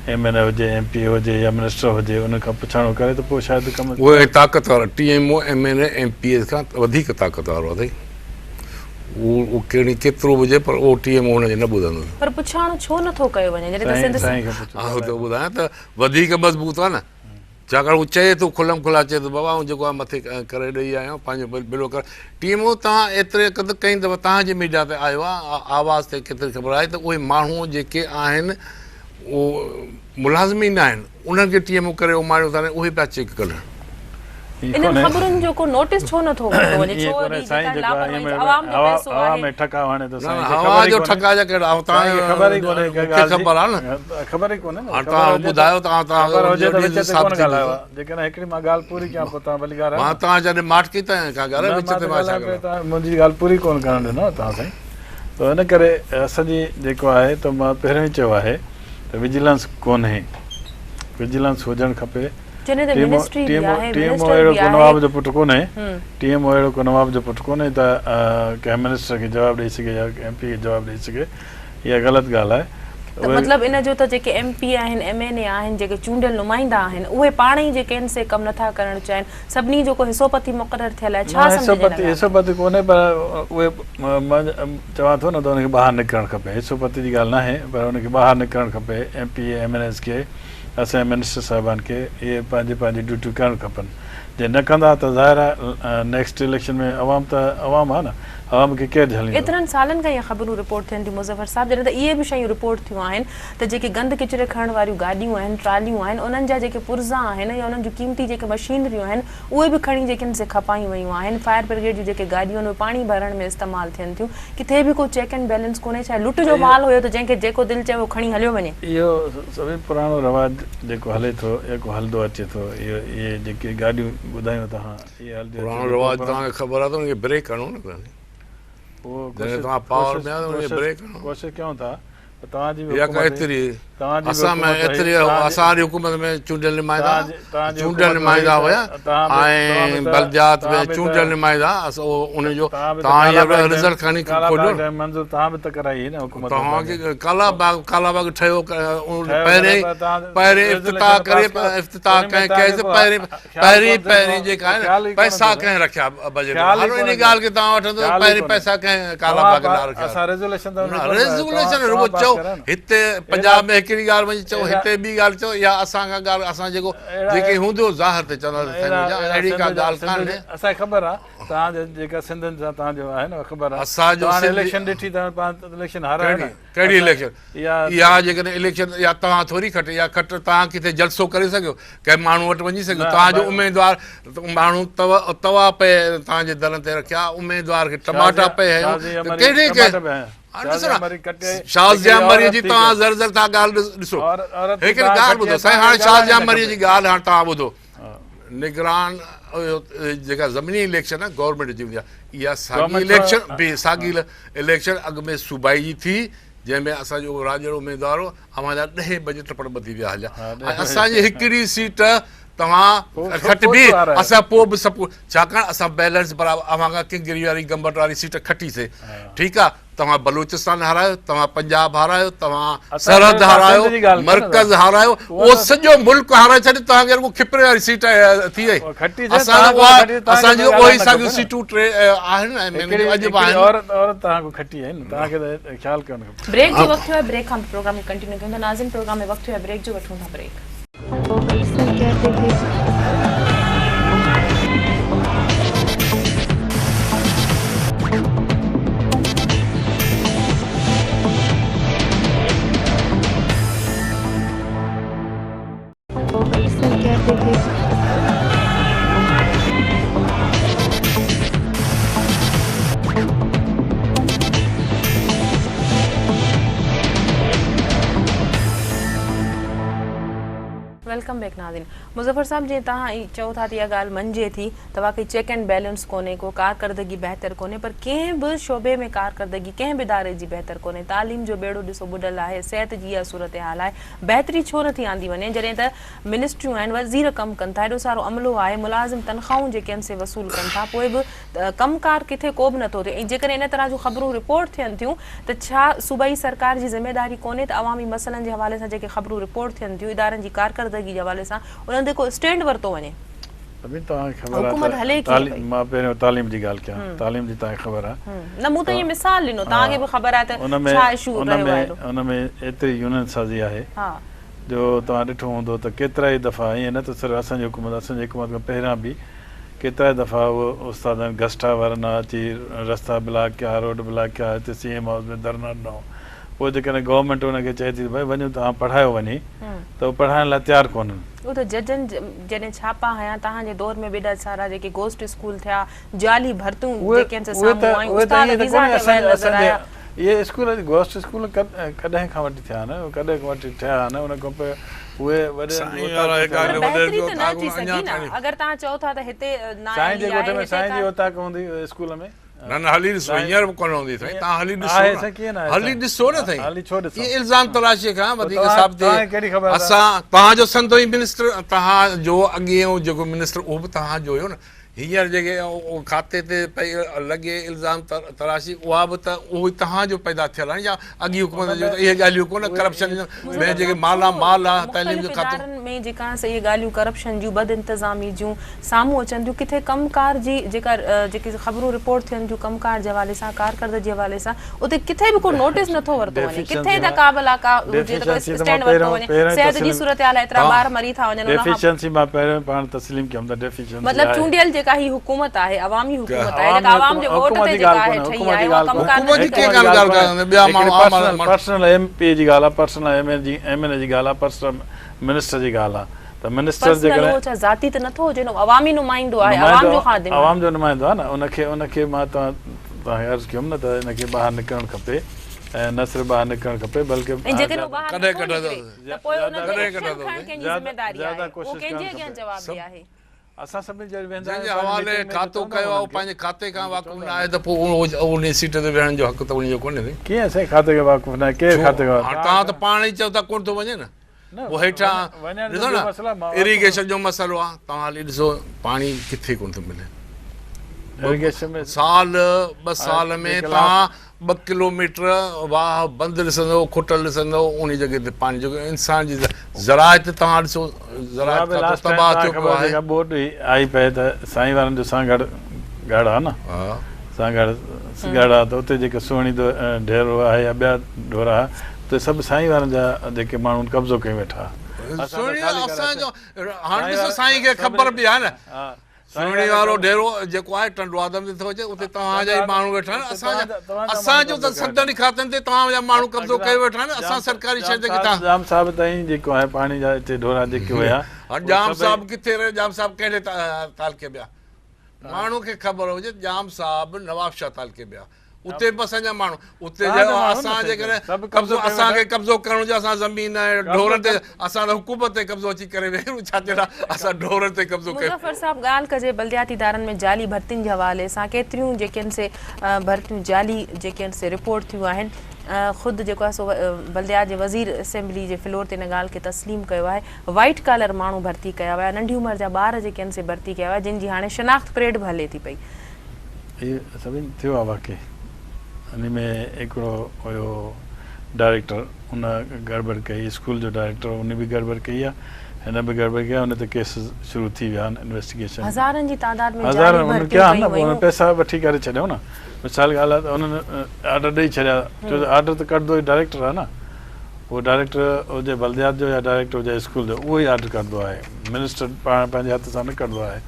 ايم اين اي هجي ايم پي اي هجي يا منسٽر هجي ان کان پڇاڻو ڪري ته پوء شايد ڪم اهو طاقت وارو T M O M N A M P A کان وڌيڪ طاقت وارو اٿئي اهو ڪهڙي ڪيترو به هجي پر اهو ٽي ايم او هن جي نه ٻڌندو. پر پڇاڻو ڇو نه ٿو ڪيو وڃي جڏهن ته سنڌ سائين کي پڇو. آئون ٿو ٻڌايان ته وڌيڪ مضبوط آهي نه ڇاڪاڻ هو چئي ٿو کلم کلا چئي ٿو بابا آئون جيڪو آهي مٿي ڪري ڏئي آيو آهيان پنهنجو بلو ڪر ٽي ايم او توهان ايتري قدر ڪئين دفعا توهان جي ميڊيا تي آيو آهي آواز تي ڪيتري خبر آهي ته اهي ماڻهو جيڪي آهن اهو ملازم ئي نه آهن انهن کي ٽي ايم او ڪري اماڻيو اٿن اهي پيا چيڪ ڪڍن. انهن خبرن جو ڪو نوٽيس ڇو نه ٿو ورتو وڃي ڇو ايڏي جيڪا لاپرواهي عوام جو پئسو آهي. هوا جو ٺڪاء جا ڪهڙا مون کي خبر آهي نه هاڻ توهان ٻڌايو ته آئون توهان کي مان توهان جڏهن ماٺ ڪئي تنهن کان ڳالهايو وچ تي مان ڇا ڳالهايان. منهنجي ڳالهه پوري ڪونه ڪرڻ ڏنو توهان سائين ته ان ڪري اسان جي جيڪو آهي ته مان پهريون ئي چيو آهي ته وجيلنس ڪونهي وجيلنس هجڻ کپي جڏهن ته منسٽري به آهي ٽي ايم او منسٽر اهڙو به ڪو آهي. نواب جو پٽ ڪونهي ٽي ايم او اهڙو ڪو نواب جو پٽ ڪونهي ته ڪنهن منسٽر کي جواب ڏئي سگهي يا ايم پي کي جواب ڏئي سگهي اها غلط ڳالهه آهي ته مطلب ان جو ته جيڪي ايم پي آهن ايم اين اي آهن جيڪي چونڊيل نمائندا آهن اهي پاڻ ئي جيڪي آهن سي ڪم نٿا ڪرڻ چاهين سڀني جو ڪو حصو پتي مقرر ٿيل آهي ڇا نه حصو سمجهجي ان پتي ڳالهه حصو کي؟ پتي ڪونهي پر اهي مان چوان ٿو نه ته ان کي ٻاهر نڪرڻ کپي حصو پتي جي ڳالهه ناهي پر ان کي ٻاهر نڪرڻ کپي M P A M N As کي اسان جي منسٽر صاحبان کي اهي پنهنجي پنهنجي ڊيوٽيون ڪرڻ کپن جي نه ڪندا ته ظاهر آهي نيڪسٽ اليڪشن ۾ عوام ته عوام آهي نه عوام کي ڪير جهليندو. ايترن سالن کان اهي خبرون رپورٽ ٿين ٿيون مظفر صاحب جڏهن ته اهي به شيون رپورٽ ٿيون آهن ته جيڪي گند ڪچري کڻڻ واريون گاڏيون آهن ٽراليون آهن انهن جا جيڪي پرزا آهن يا انهن جون قيمتي جيڪي مشينريون آهن اهي به کڻي جيڪي آهن سي کپايون ويون آهن فائر برگيڊ جون جيڪي گاڏيون آهن اهي پاڻي ڀرڻ ۾ استعمال ٿين ٿيون ڪٿي به ڪو چيڪ اينڊ بيلنس ڪونهي ڇا لٽ جو مال هيو ته جنهن کي جيڪو دل چيو کڻي هليو وڃي. اهو سڀئي پراڻو رواج جيڪو هلي ٿو يا ڪو هلندو اچي ٿو اهو اهي جيڪي گاڏيون ٻڌايون توهان اهي هلنديون اچن پراڻو ٿيون رواج توهان کي خبر آهي ته ان کي بريڪ هڻو نه پهرين اهو جڏهن ڪوشش توهان پاور ڪوشش ۾ آهيو ته ان کي ڪوشش بريڪ هڻو ڪوشش ڪيون ٿا پر توهان جي به اها ڪا حڪومت هئي ايتري توهان جي به اسان ۾ حڪومت هئي ايتري توهان جي اسان واري حڪومت ۾ چونڊيل نمائندا توهان جي توهان جي چونڊيل حڪومت هئي نمائندا ته هيا توهان به توهان به ۽ ته بلديات ۾ توهان به ته چونڊيل نمائندا ان جو توهان به ته توهان ڪالا هينئر باغ ڊيم رزلٽ کڻي ڪالا کوليو باغ نه ڊيم منظور توهان به ته ڪرائي هئي نه حڪومت توهان پنهنجي کي ڪالا باغ ڪالا باغ ٺهيو ٺهيو پهرين ڪڏهن پر توهان پهرين ريزوليشن افتتاح پاس ڪري ڪيو افتتاح ان ۾ ڪنهن توهان ڪيس کي ڪو پهرين خيال پهرين ڪونه ٿو پهرين جيڪا آهي خيال نه ئي ڪونه پئسا ٿو ڪنهن رکيا بجيٽ ۾ خيال ئي هاڻو ڪونه انهي ٿو ڳالهه کي توهان وٺندو خيال ئي پهرين ڪونهي پئسا ڪنهن ڪالا توهان باغ لاء رکيا اسان ريزوليشن ته نه ريزوليشن رڳو پاس چئو ڪرايو نه هتي اهڙا پنجاب ۾ هڪڙي ڳالهه وڃي چئو اهڙا هتي ٻي ڳالهه چئو يا اسان کان ڳالهه اسان جيڪو اهڙا جيڪي هوندو ظاهر تي چوندا ته سائين اهڙا منهنجا اهڙا اهڙي ڪا سنڌ جا ڳالهه سنڌ ڪانهي جا اسان کي خبر آ توهان جي جيڪا سنڌين سان توهان جو آهي نه خبر آ اسان جو توهان سنڌ اليڪشن ڏٺي ته پاڻ اليڪشن هارايو ڪهڙي نه ڪهڙي اسان اليڪشن اها اها جيڪڏهن اليڪشن اها توهان ٿوري کٽ اها کٽ توهان ڪٿي جلسو ڪري سگهيو ڪنهن ماڻهو وٽ وڃي سگهيو نه توهان جو اميدوار ماڻهو توا پئي توهان جي درن تي رکيا اميدوار کي ٽماٽا شازيا پئي هنيو شازيا ته مري ڪهڙي ٽماٽا پئي هنيا هاڻي ڏسو شازيا نه مري ڪٽي شازيا هڪڙي مري عورت جي ٿي توهان ڪري ذر ذر ٿا ڳالهه ڏسو عورت عورت ٿي هڪڙي توهان ڳالهه کٽي ٻڌو آهي سائين توهان هاڻي کي ڳالهائڻ شازيا نه مري کپي جي ڳالهه هاڻي توهان ٻڌو ها نگران جيڪا زميني اليڪشن آهي گورنمينٽ جي هوندي آهي اها ساڳي گورنمينٽ اليڪشن به ساڳي اليڪشن اڳ ۾ صوبائي جي ٿي جنهن ۾ اسان جو راڄڙ اميدوار هو اوهان جا ڏهين بجي ٽپڙ ٻڌي ويا هليا ۽ اسان جي هڪڙي سيٽ توهان کٽبي اسان پوء به سپورٽ ڇاڪاڻ اسان بيلنس برابر اوهان کان ڪنگري واري گمبٽ واري سيٽ کٽي سي ٺيڪ آ توهان بلوچستان هارايو توهان پنجاب هارايو توهان سرحد هارايو مرڪز هارايو اهو سڄو ملڪ هارائي ڇڏيو توهان کي رڳو کپري واري سيٽ ٿي وئي اسان اسان جون اهي ئي ساڳيون سيٽون ٽي آهن ۽ اڄ به آهن عورت توهان کان کٽي آهي نه توهان کي ته خيال ڪرڻ کپي. بريڪ جو وقت ٿيو آهي بريڪ کان پروگرام کي ڪنٽينيو ڪيون ٿا ناظرين پروگرام ۾ وقت ٿيو آهي بريڪ جو وٺون ٿا بريڪ. Welcome Welcome back ناظرين. مظفر صاحب جيئن توهان ئي چئو ٿا ته اها ڳالهه مڃجي ٿي ته واقعي چيڪ اينڊ بيلنس ڪونهي ڪو ڪارڪردگي بهتر ڪونهي پر ڪنهن به شعبي ۾ ڪارڪردگي ڪنهن به اداري جي بهتر ڪونهي تعليم جو ٻيڙو ڏسو ٻڏل آهي صحت جي اها صورتحال آهي بهتري ڇو نٿي آندي وڃي جڏهن ته منسٽريون آهن وزير ڪم ڪن ٿا ايڏو سارو عملو آهي ملازم تنخواهون جيڪي آهن سي وصول ڪن ٿا پوء به ڪم ڪار ڪٿي ڪو به نٿو ٿئي ۽ جيڪڏهن ان طرح جون خبرون رپورٽ ٿين ٿيون ته ڇا صوبائي سرڪار جي ذميواري ڪونهي ته عوامي مسئلن جي حوالي سان جيڪي خبرون رپورٽ ٿين ٿيون ادارن جي ڪارڪردگي جي حوالي سان انهن تي ڪو اسٽينڊ ورتو وڃي. سڀني توهان کي خبر حڪومت آهي هلي ته ڪيئن پئي؟ مان پهريون تعليم جي ڳالهه ڪيان تعليم جي توهان کي خبر آهي نه مون ته ائين مثال ڏنو توهان کي به خبر آهي ته ڇا اشو رهيو آهي ايڏو. ان ۾ ايتري يونين سازي آهي جو توهان ڏٺو هوندو ته ڪيترائي دفعا ائين نه ته صرف اسان جي حڪومت اسان جي حڪومت کان پهريان به ڪيترائي دفعا اهو استادن گسٽا وارن اچي رستا بلاڪ ڪيا روڊ بلاڪ ڪيا هتي سي ايم هائوس ۾ ڌرڻا ڏنائون پوء جيڪڏهن گورنمينٽ ان کي چئي ٿي ته ڀائي وڃو توهان پڙهايو وڃي ته هو پڙهائڻ لاء تيار ڪونهن. اهو ته ججن جڏهن ڇاپا هنيا تهان جي دور ۾ به ايڏا سارا جيڪي گوسٽ اسڪول ٿيا جعلي ڀرتيون جيڪي آهن سي اهي ته سامهون آيون اهي ته استاد ائين ته ويزا ڪونهي تي اسان ويل نظر اسان جي آيا. اهي اسڪول گوسٽ اسڪول ڪڏهن کان وٺي ٿيا آهن ڪڏهن کان وٺي ٺهيا آهن ان کان پوء اهي وڏيرن جي سائين اوطاق وارا تي هڪ ٿيا پر آگرو آهن. وڏيرن بهتري جي ته نه اوطاق اچي اڃا سگهي نه کڻي. اگر توهان چئو ٿا ته هتي سائين جي نااهلي ڳوٺ آهي ۾ هتي سائين جي ڪا اوطاق هوندي اسڪول ۾. نه نه هلي ڏسو سائين هينئر به ڪونه هوندي سائين توهان هلي ڏسو آهي نه سائين ڪيئن نه آهي هلي سائين ڏسو نه سائين هلي ڇو ڏسون اهي الزام تراشي کان پوء وڌيڪ توهان ثابت توهان کي ڪهڙي خبر ته اسان توهان جو سندو ئي منسٽر توهان جو اڳيون جيڪو منسٽر اهو به توهان جو هيو نه هينئر جيڪي کاتي تي پئي لڳي الزام تراشي اها به ته اهو ئي توهان جو پيدا ٿيل آهي يا اڳي حڪومت ان جو ۾ ته اهي ڳالهيون ڪونه اهي ڪرپشن اهي ۾ مظفر جيڪي صاحب مالا ڇو مال آهي تعليم مختلف جو کاتو ادارن ۾ جيڪا سي اهي ڳالهيون ڪرپشن جون بد انتظامي جون سامهون اچن ٿيون ڪٿي ڪم ڪار جي جيڪا جيڪي خبرون رپورٽ ٿين ٿيون ڪم ڪار جي حوالي سان ڪارڪردگي جي حوالي سان اتي ڪٿي به ڪو نوٽيس نٿو ورتو وڃي ڪٿي ته ڪا ڀلا ڪا هجي ته ڪو ڊيفيشنسي ته مان اسٽينڊ ورتو پهريون وڃي پهريون صحت جي تسليم صورتحال ايترا توهان ٻار مري ٿا وڃن ان کان ڊيفيشنسي مان پهريون پاڻ تسليم ڪيم ته ڊيفيشنسي مطلب آهي. چونڊيل جيڪا هي حڪومت آهي عوامي حڪومت آهي عوامي جيڪا عوام جي ووٽ حڪومت تي جي جيڪا ڳالهه آهي ڪونهي ٺهي حڪومت آهي جي اها ڳالهه ڪم ڪونهي ڪار حڪومت نٿي جي ڪري ڪيئن حڪومت جي ڳالهه ڳالهه ڳالهه ڪونهي ڪندا ٻيا هڪڙي ماڻهو عام پرسنل ماڻهو پرسنل ايم پي اي جي ڳالهه آهي پرسنل ايم اين جي ايم اين اي جي ڳالهه آهي پرسنل منسٽر جي ڳالهه آهي ته منسٽر پرسنل جيڪڏهن اهو ڇا ذاتي ته نٿو هجي نه عوامي نمائندو آهي عوام نمائندو جو خادم آهي. عوام جو نمائندو آهي نه ان کي ان کي مان توهان توهان کي عرض ڪيم نه ته ان کي ٻاهر نڪرڻ کپي ۽ نه صرف ٻاهر نڪرڻ کپي بلڪه ۽ جيڪڏهن هو ٻاهر ڪڏهن نٿو ڪڍندو نڪري ته پوء ان تي ڪڏهن ايڪشن ڪڍندو کڻڻ ڪنهن جي زياده ذميواري زياده آهي اهو ڪوشش ڪنهن ڪرڻ جي اڳيان کپي جوابده آهي. اسان سڀني جڏهن ويندا جنهن جي آهيون پنهنجي حوالي ميٽنگ ۾ ته کاتو چوندا ڪيو آهي آهيون اهو انهن کي پنهنجي کاتي کان انهن کي واقف چوندا نه آهي آهيون ته پوء اهو انهي سيٽ تي ويهڻ جو حق ته انهي جو ڪونهي سائين. ڪيئن سائين کاتي کان واقف ناهي ڪير ڇو کاتي کان هاڻ توهان توهان ته پاڻ ئي چئو ٿا ڪونه ٿو وڃي نه نه پوء هيٺان وڃڻ جو ڏسو ٻيو نه مسئلو آهي مان واقف اريگيشن جو مسئلو آهي توهان هلي ڏسو پاڻي ڪٿي ڪونه ٿو ملي اريگيشن ۾ سال ٻه سال ۾ جيڪي توهان ٻه ڪلو ميٽر واهه بند ڏسندو، کٽل ڏسندو، انهي جڳهه تي پاڻي جيڪو انسان جي زراعت توهان ڏسو زراعت کاتو تباهه ٿيو پيو آهي. جيڪا ٻوڏ آئي پئي ته سائين وارن جو سانگهڙ ڳڙهه آهي نه سانگهڙ ڳڙهه آهي ته اتي جيڪي سهڻي ڍيرو آهي يا ٻيا ڍورا آهي اتي سڀ سائين وارن جا جيڪي ماڻهو قبضو ڪيون ويٺا سهڻي اسان جو هاڻي ڏسو سائين کي خبر به آهي نه سهڻي وارو ڍيرو جيڪو آهي ٽنڊو آدم تي ٿو اچي اتي توهان جا ئي ماڻهو ويٺا آهن اسان جا اسان جو ته سدن کاتن تي توهان جا ماڻهو قبضو ڪيو ويٺا آهن اسان سرڪاري شيء تي ڪٿان ڄام صاحب تائين جيڪو آهي پاڻي جا اتي ڍورا جيڪي هيا هاڻ ڄام صاحب ڪٿي رهيو ڄام صاحب ڪهڙي تعلقي ۾ آهي ماڻهو کي خبر هجي ڄام صاحب نوابشاهه تعلقي ۾ آهي اتي به اسان جا ماڻهو اتي اسان جيڪڏهن قبضو اسان کي قبضو ڪرڻ هجي اسان زمين ۽ ڍورن تي اسان ته حڪومت تي قبضو اچي ڪري ويهون ڇا جي لاء اسان ڍورن تي قبضو ڪيون. مظفر صاحب ڳالهه ڪجي بلدياتي ادارن ۾ جعلي ڀرتين جي حوالي سان ڪيتريون جيڪي آهن سي ڀرتيون جعلي جيڪي آهن سي رپورٽ ٿيون آهن خود جيڪو آهي سو بلديات جي وزير اسيمبلي جي فلور تي ان ڳالهه کي تسليم ڪيو آهي وائيٽ ڪالر ماڻهو ڀرتي ڪيا ويا ننڍي عمر جا ٻار جيڪي آهن سي ڀرتي ڪيا ويا جن جي هاڻي شناخت پريڊ به هلي ٿي پئي. اهي سڀني ٿيو آ واقعي انهي ۾ هڪڙو هيو ڊائريڪٽر ان گڙٻڙ ڪئي اسڪول جو ڊائريڪٽر ان به گڙٻڙ ڪئي آ هن به گڙٻڙ ڪئي آ ان تي ڪيس شروع ٿي ويا آهن انويسٽيگيشن هزارن جي تعداد ۾ جعلي هزارن انهن ڀرتيون ڪيا آهن ڪيون نه پوء ويون. پئسا وٺي ڪري ڇڏيائون نه مثال ڳالهه آ ته انهن آرڊر ڏئي ڇڏيا ڇو ته آرڊر ته ڪڍندو ئي ڊائريڪٽر آ نه اهو ڊائريڪٽر هجي بلديات جو يا ڊائريڪٽر هجي اسڪول جو اهو ئي آرڊر ڪڍندو آهي منسٽر پاڻ پنهنجي هٿ سان نه ڪڍندو آهي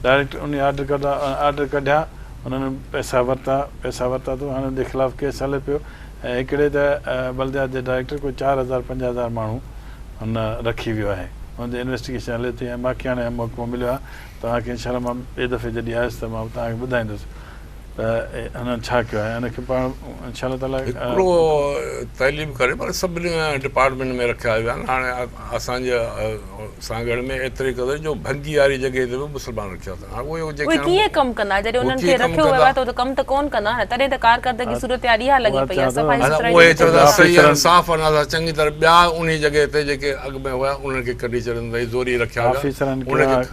ڊائريڪٽ انهي آرڊر ڪڍا آرڊر ڪڍيا انهن پئسا ورتا پئسا ورتا ته هاڻي ان جي خلاف ڪيس هلي پيو ۽ هڪڙي ته بلديات جي ڊائريڪٽر ڪو 4000 5000 ماڻهو هن رکي ويو آهي ان تي انويسٽيگيشن هلي ٿي ۽ مان کي هاڻي محڪمو مليو آهي توهان کي انشاء الله مان ٻئي دفعي جڏهن آيس ته مان توهان کي ٻڌائيندس. ته هنن ڇا ڪيو آهي ان کي پاڻ انشاء الله تعالي. هڪڙو تعليم ڪري پر سڀني ڊپارٽمينٽ ۾ رکيا ويا آهن هاڻي اسان جي سانگهڙ ۾ ايتري قدر جو ڀنگي واري جڳهه تي به مسلمان رکيا اٿن هاڻي اهي اهي ڪيئن ڪم ڪندا جڏهن انهن کي رکيو ويو آهي ته اهي ڪم ته ڪون ڪندا نه تڏهن ته ڪارڪردگي صورتحال اها لڳي پئي آهي صفائي سٿرائي اهي چوندا صحيح آهن صاف آهن اسان چڱي طرح ٻيا انهي جڳهه تي جيڪي اڳ ۾ هيا انهن کي ڪڍي ڇڏين ته هي زوري رکيا ويا آفيسرن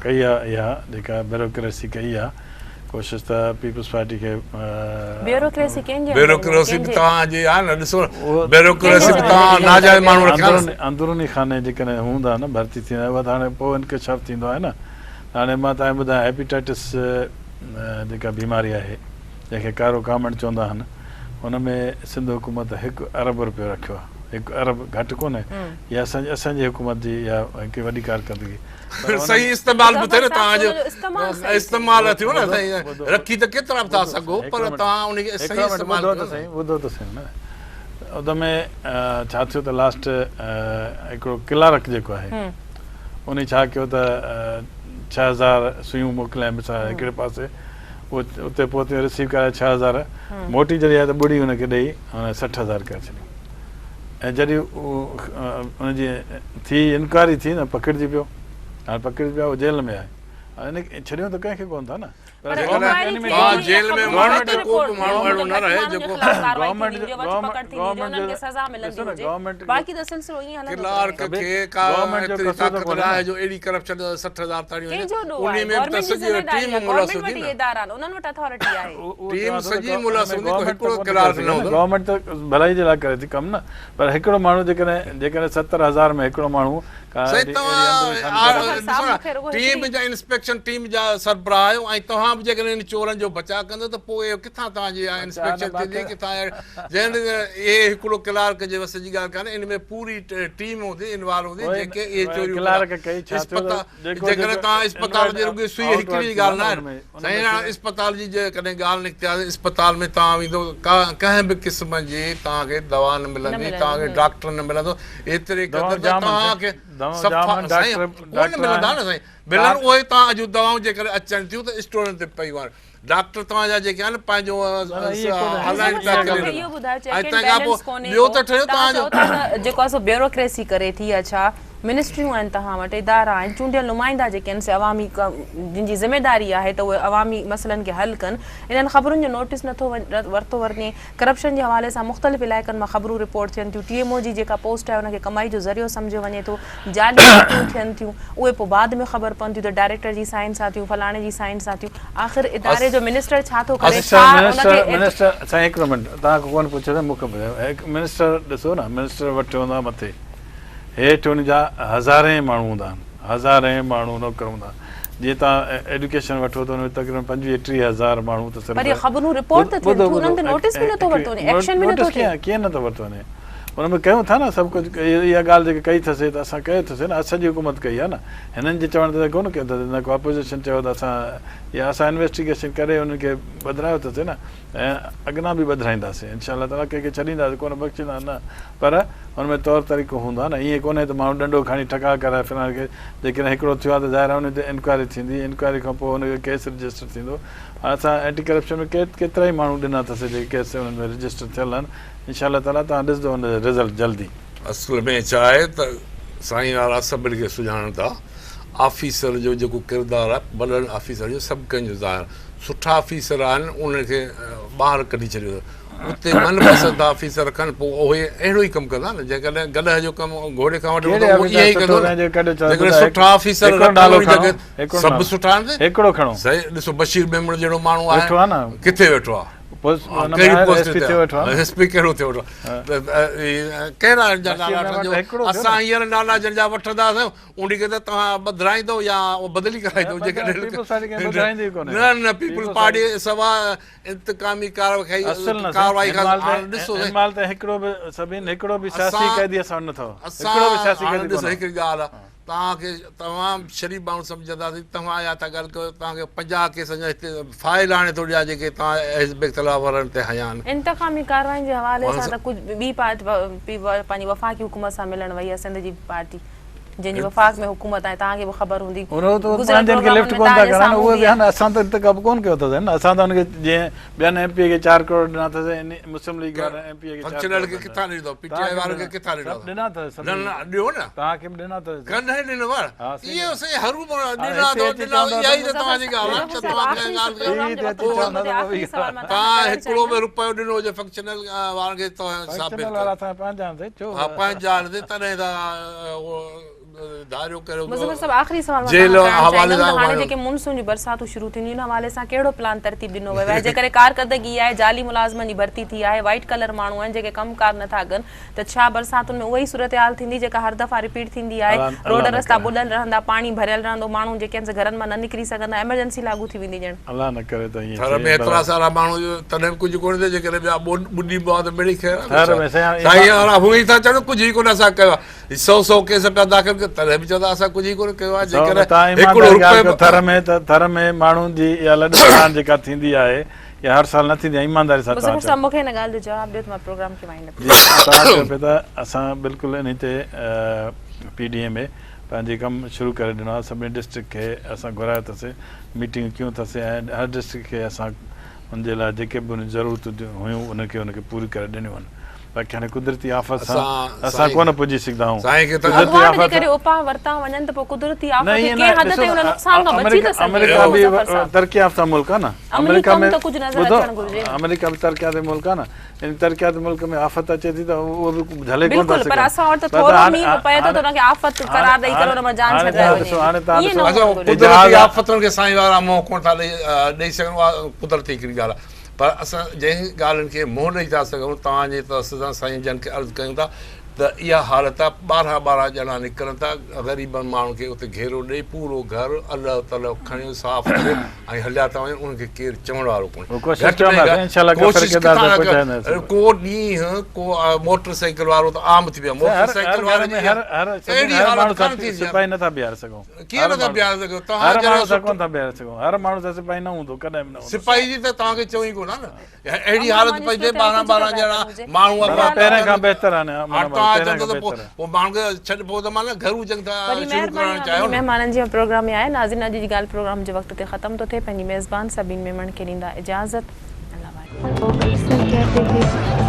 ڪئي آهي اها جيڪا بيوروڪريسي ڪئي آهي ڪوشش ته پيپلز پارٽي کي. بيوروڪريسي ڪنهن جي اندر ۾ بيوروڪريسي به توهان جي آهي نه ڏسو بيوروڪريسي به توهان ناجائز ماڻهو رکيا آهن. اندروني خاني جيڪڏهن هوندا نه ڀرتي ٿيندا اها ته هاڻي پوء انڪشاف ٿيندو آهي نه ته هاڻي مان توهان کي ٻڌايان هيپيٽائٽس جيڪا بيماري آهي جنهن کي ڪارو ڪامڻ چوندا آهن ان ۾ سنڌ حڪومت هڪ ارب روپيو رکيو آهي هڪ ارب گهٽ ڪونهي اها اسان جي حڪومت جي اها هڪ وڏي ڪارڪردگي صحيح استعمال به ٿئي نه توهان جو استعمال ٿيو نه سائين رکي ته ڪيترا به ٿا سگهو پر توهان ان کي صحيح استعمال ٻڌو ته سائين ٻڌو ته سائين نه ان ۾ ڇا ٿيو ته لاسٽ هڪڙو ڪلارڪ جيڪو آهي ان ڇا ڪيو ته 6000 سيون موڪليائين مثال هڪڙي پاسي اتي پهتيون رسيو ڪرائي 6000 موٽي جڏهن آيا ته ٻڙي ان کي ڏئي 60000 ڪري ڇڏيون ۽ جڏهن ان جي ٿي انڪوائري ٿي نه پڪڙجي پيو هاڻي پڪڙجي پيو جيل ۾ آهي هاڻي ان کي ڇڏيون ته ڪنهن کي ڪونه ٿا نه پر انڪوائري ٿئي توهان جيل ۾ وڃو ته ڪو به ماڻهو اهڙو نه رهي جيڪو ڪلارڪ کي ڪا ايتري طاقت نه آهي جو اهڙي ڪرپشن 60000 تاڙيون انهي ۾ به ته سڄي ٽيم ملوث هوندي نه. ٽيم سڄي ملوث هوندي ڪو هڪڙو ڪلارڪ نه هوندو. گورنمينٽ ته ڀلائي جي لاء ڪري ٿي ڪم نه پر هڪڙو ماڻهو جيڪڏهن جيڪڏهن 70000 ۾ هڪڙو ماڻهو ڪا سائين اهڙي اندروني توهان خاني ڪري ٿو. ڏسو نه ٽيم جا انسپيڪشن ٽيم جا سربراهه آهيو ۽ توهان به جيڪڏهن انهن چورن جو بچاء ڪندو ته پوء اهو ڪٿان توهان جي اها انسپيڪشن ٿيندي ڪٿان جنهن اهي هڪڙو ڪلارڪ جي وس جي ڳالهه ڪانهي ان ۾ پوري ٽيم هوندي انوالو هوندي جيڪي اهي چوريون ڪندا اسپتال جيڪڏهن توهان اسپتال جي رڳي سوئي هڪڙي جي ڳالهه نه آهي سائين هاڻ اسپتال جي جيڪڏهن ڳالهه نڪتي آهي اسپتال ۾ توهان ويندو ڪنهن به قسم جي توهان کي دوا نه ملندي توهان کي ڊاڪٽر نه ملندو ايتري قدر ته توهان کي صفا سائين ڪونه ملندا نه سائين ملن اهي توهان جون دوائون جيڪڏهن اچن ٿيون ته اسٽورن تي پيون آهن ڊاڪٽر توهان جا جيڪي آهن پنهنجو هلائن پيا ڪلينڪ ۽ تنهن کان پوء ٻيو ته ٺهيو توهان جو جيڪو آهي سو بيوروڪريسي ڪري ٿي يا ڇا منسٽريون آهن توهان وٽ، ادارا آهن، چونڊيل نمائندا جيڪي آهن سي عوامي جن جي ذميداري آهي ته اهي عوامي مسئلن کي حل ڪن، انهن خبرن جو نوٽيس نٿو ورتو ورڃي، ڪرپشن جي حوالي سان مختلف علائقن مان خبرون رپورٽ ٿين ٿيون، ٽي ايم او جي جيڪا پوسٽ آهي ان کي ڪمائي جو ذريعو سمجهيو وڃي ٿو، جعلي نوڪريون ٿين ٿيون، اهي پوء بعد ۾ خبر پون ٿيون ته ڊائريڪٽر جي سائن سان ٿيون، فلاڻي جي سائن سان ٿيون، آخر اداري جو منسٽر ڇا ٿو ڪري، ڇا ان کي منسٽر سائين هڪڙو منٽ توهان کان ڪونه پڇيو سائين مون کان پڇيو هڪ منسٽر ڏسو نه منسٽر وٽ هوندا مٿي هيٺ ان جا هزارين ماڻهو هوندا آهن، هزارين ماڻهو نوڪر هوندا آهن. جيئن توهان ايڊيوڪيشن وٺو ته ان ۾ تقريبن 25 30 هزار ماڻهو ته صرف پر اهي خبرون رپورٽ ته ٿين ٿيون انهن تي نوٽيس به نٿو ورتو وڃي ايڪشن به نٿو ٿئي. ڪيئن نٿو ورتو وڃي ان ۾ ڪيون ٿا نه سڀ ڪجهه اها ڳالهه جيڪا ڪئي اٿسي ته اسان ڪيو اٿسي نه اسان جي حڪومت ڪئي آهي نه هنن جي چوڻ تي ته ڪونه ڪيو اٿسي نه ڪو اپوزيشن چيو ته اسان يا اسان انويسٽيگيشن ڪري انهن کي ٻڌرايو اٿسي نه ۽ اڳنا به ٻڌرائينداسين انشاء الله تعاليٰ ڪنهن کي ڇڏينداسين ڪونه بخشيندا نه پر ان ۾ طور طريقو هوندو آهي نه ائين ڪونهي ته ماڻهو ڏنڊو کڻي ٺڪاء ڪرائي فلاڻي کي جيڪڏهن هڪڙو ٿيو آهي ته ظاهر آهي ان تي انڪوائري ٿيندي انڪوائري کان پوء ان جو ڪيس رجسٽر ٿيندو هاڻي اسان اينٽي ڪرپشن ۾ ڪيترائي ماڻهو ڏنا اٿس جيڪي ڪيس انهن ۾ رجسٽر ٿيل آهن انشاء الله تعاليٰ توهان ڏسندو ان جو رزلٽ جلدي. اصل ۾ ڇا آهي ته سائين وارا سڀني کي سڃاڻن ٿا آفيسر جو جيڪو ڪردار آهي وڏن آفيسر جو سڀ ڪنهن جو ظاهر سٺا آفيسر آهن انهن کي ٻاهر ڪڍي ڇڏيو اتي من پسند آفيسر رکن پوء اهي اهڙو ئي ڪم ڪندا نه جيڪڏهن گڏهه جو ڪم گهوڙي کان وٺبو ته اهو ائين ئي ڪندو نه جيڪڏهن سٺا آفيسر رکن سڀ سٺا آهن هڪڙو کڻو صحيح ڏسو بشير ميمڻ جهڙو ماڻهو آهي ويٺو آهي نه ڪٿي ويٺو آهي ڪهڙي پوسٽ تي ايس پي ڪهڙو ٿيو ويٺو ڪهڙا جا نالا وٺندو اسان هينئر نالا جن جا وٺنداسين انهي کي ته توهان ٻڌرائيندو يا بدلي ڪرائيندو جيڪڏهن نه نه پيپلز پارٽي سوا انتقامي ڪارروائي کان هاڻ ڏسو هن مهل تائين هڪڙو به سڀين هڪڙو به سياسي قيدي اسان وٽ نه اٿو هڪڙو به سياسي قيدي ڏسو هڪڙي ڳالهه آهي توهان کي تمام شريف ماڻهو سمجهنداسين توهان اها ٿا ڳالهه ڪيو توهان کي 50 ڪيس اڃا هتي فائل آڻي ٿو ڏيان جيڪي توهان حزب اختلاف وارن تي هنيا آهن. انتقامي ڪارروائين جي حوالي سان ته ڪجهه ٻي پارٽي پنهنجي وفاقي حڪومت سان ملڻ وئي آهي سنڌ جي پارٽي. جنهن جي وفاق ۾ حڪومت آهي توهان کي به خبر هوندي ان وقت گذريل پنهنجن کي پروگرامن لفٽ ۾ ڪونه ٿا توهان جي ڪرائن سامهون اهي هوندي به آهي. آهن اسان ته انتخاب ڪونه ڪيو اٿس نه اسان ته ان کي جيئن ٻين ايم پي اي کي چار ڪروڙ ڏنا اٿس ان مسلم ليگ وارن ايم پي اي کي چار فنڪشنل ڪروڙ کي ڏنا ڪٿان ڏيندو پي ٽي توهان آء کي به وارن کي ڏنا ڪٿان ڏنو سڀ ڏنا اٿس نه سڀني نه ڏيو نه توهان کي به ڏنا اٿس ڪڏهن ڏنو آهي ها سائين اهو سائين هرو ڀرو هاڻي ڏنا هتي اٿو اچي ڏنا چوندو اها ئي ته ته توهان جي ڳالهه آهي ته مظفر صاحب توهان آخري ڪنهن ڳالهه کي پروگرام جي هتي وقت اچي ختم چوندا ٿو ٿئي ته آخري سوال مان توهان توهان کان ڪرڻ هڪڙو به چاهيندم روپيو ڏنو هجي فنڪشنل وارن کي توهان ثابت فنڪشنل ڪيو وارا اسان پنهنجا آهن سائين ڇو ها پنهنجا آهن تڏهن ته ڌاريو ڪريو مظفر صاحب آخري سوال مان جيل توهان کان ڪرڻ حوالي چاهيندم ته سان هاڻي جيڪي مونسون جون برساتون شروع ٿينديون ان حوالي سان ڪهڙو پلان ترتيب ڏنو ويو آهي جيڪڏهن ڪارڪردگي آهي جعلي ملازمن جي ڀرتي ٿي آهي وائيٽ ڪلر ماڻهو آهن جيڪي ڪم ڪار نٿا ڪن ته ڇا برساتن ۾ اها ئي صورتحال ٿيندي جيڪا هر دفعا رپيٽ ٿيندي آهي روڊ رستا ٻڏل رهندا پاڻي ڀريل رهندو ماڻهو جيڪي آهن سي گهرن مان نه نڪري سگهندا ايمرجنسي لاڳو ٿي ويندي ڄڻ. الله نه ڪري ته ائين ٿر ٿئي ۾ ايترا بھرحال. سارا ماڻهو جو تڏهن به ڪجهه ڪونه ٿيو جيڪڏهن ٻيا ٻوڏ ٻڏي پيا ته مڙئي خير آهي ٿر ۾ سائين سائين وارا هونئن ئي ٿا چون ڪجهه ئي ڪونه اسان ڪيو آهي سئو سئو ڪيس پيا داخل ڪيو تڏهن به چوندا اسان ڪجهه ئي ڪونه ڪيو آهي جيڪڏهن توهان هڪڙو ايمانداري ڳالهه روپيو ڪيو ٿر ۾ ته ٿر ۾ ماڻهن جي اها لڏ پلاڻ جيڪا ٿيندي آهي اها هر سال نه ٿيندي آهي ايمانداري سان توهان مظفر چئو. صاحب مونکي هن ڳالهه جو جواب ڏيو ته مان پروگرام کي وائنڊ اپ جي توهان چئو پيا ته اسان بلڪل انهي تي پي ڊي ايم اي پنهنجي ڪم شروع ڪري ڏنو آهي سڀني ڊسٽرڪٽ کي اسان گهرايو اٿس ميٽنگ ڪيون اٿس ۽ هر ڊسٽرڪٽ کي اسان ان جي لاء جيڪي به ان ضرورتون هيون انهن کي ان کي پوريون ڪري ڏنيون آهن باقي هاڻي قدرتي آفت سان اسان ڪونه پڄي سگهندا آهيون قدرتي اڳواٽ آفت جيڪڏهن اپاء ورتا وڃن ته پوء قدرتي نه آفت کي ائين نه ڪنهن حد ڏسو تائين ان نقصان کان بچي ته سگهجي آمريڪا ٿو به مظفر صاحب. ترقي يافته ملڪ آهي نه عملي آمريڪا ڪم ۾ ته ڪجهه نظر ٻڌو اچڻ گهرجي نه. آمريڪا به ترقياتي ملڪ آهي نه ان ترقياتي ملڪ ۾ آفت اچي ٿي ته اهو به جهلي ڪونه ٿا بلڪل پر سگهن اسان وٽ ته پر ٿورو هاڻي مينهن به پئي ٿو ته ان کي آفت قرار ڏئي ڪري ان مان جان هاڻي ڇڏرائي توهان وڃي ڏسو هاڻي توهان ائين نه ڏسو اڇا هئڻ گهرجي. قدرتي جهاز آفتن کي سائين وارا منهن ڪونه ٿا ڏئي سگهن اها قدرتي هڪڙي ڳالهه آهي پر اسان جنهن ڳالهين کي منهن ڏئي ٿا سگهون توهان جي توسط سان سائين جن کي عرض ڪيون ٿا ته اها حالت آهي ٻارهن ٻارهن ڄڻا نڪرن ٿا غريبن ماڻهن کي اتي گهيرو ڏئي پورو گهر الهه تلهه کڻيو صاف ڪري ۽ هليا ٿا وڃن انهن کي ڪير چوڻ وارو ڪونهي ڪوشش گهٽ ۾ ڪنداسين انشاء الله ڪوشش ڪثر ڪٿان ڪردار نه پهچائينداسين ڪو ڏينهن ڪو موٽر سائيڪل وارو ته عام ٿي پيو موٽر هر سائيڪل گهر واري ۾ جي هر هر اهڙي هر حالت ماڻهو ڪانه سان ٿي سپاهي نٿا بيهاري سگهون ڪيئن نٿا بيهاري سگهو توهان هر ماڻهو جڏهن سان ڪونه ٿا بيهاري سگهون هر ماڻهو سان سپاهي نه هوندو ڪڏهن به نه هوندو سپاهي جي ته توهان کي چئون ئي ڪونه نه اهڙي حالت پئي ٿئي ٻارهن ٻارهن ڄڻا ماڻهو اغوا پيا پهرين ڪن کان بهتر آهي هاڻ توهان چوندو ته پوء ماڻهن کي ڇڏ پوء ته معنيٰ گهرو جنگ ٿا وڏي شروع مهرباني ڪرڻ چاهيو سڀني نه. مهمانن جي پروگرام ۾ آيا ناظرين اڄ جي ڳالهه پروگرام جو وقت تي ختم ٿو ٿئي پنهنجي ميزبان سبين ميمڻ کي ڏيندا اجازت الله واهي. اڪثر ڪهتي ٿي.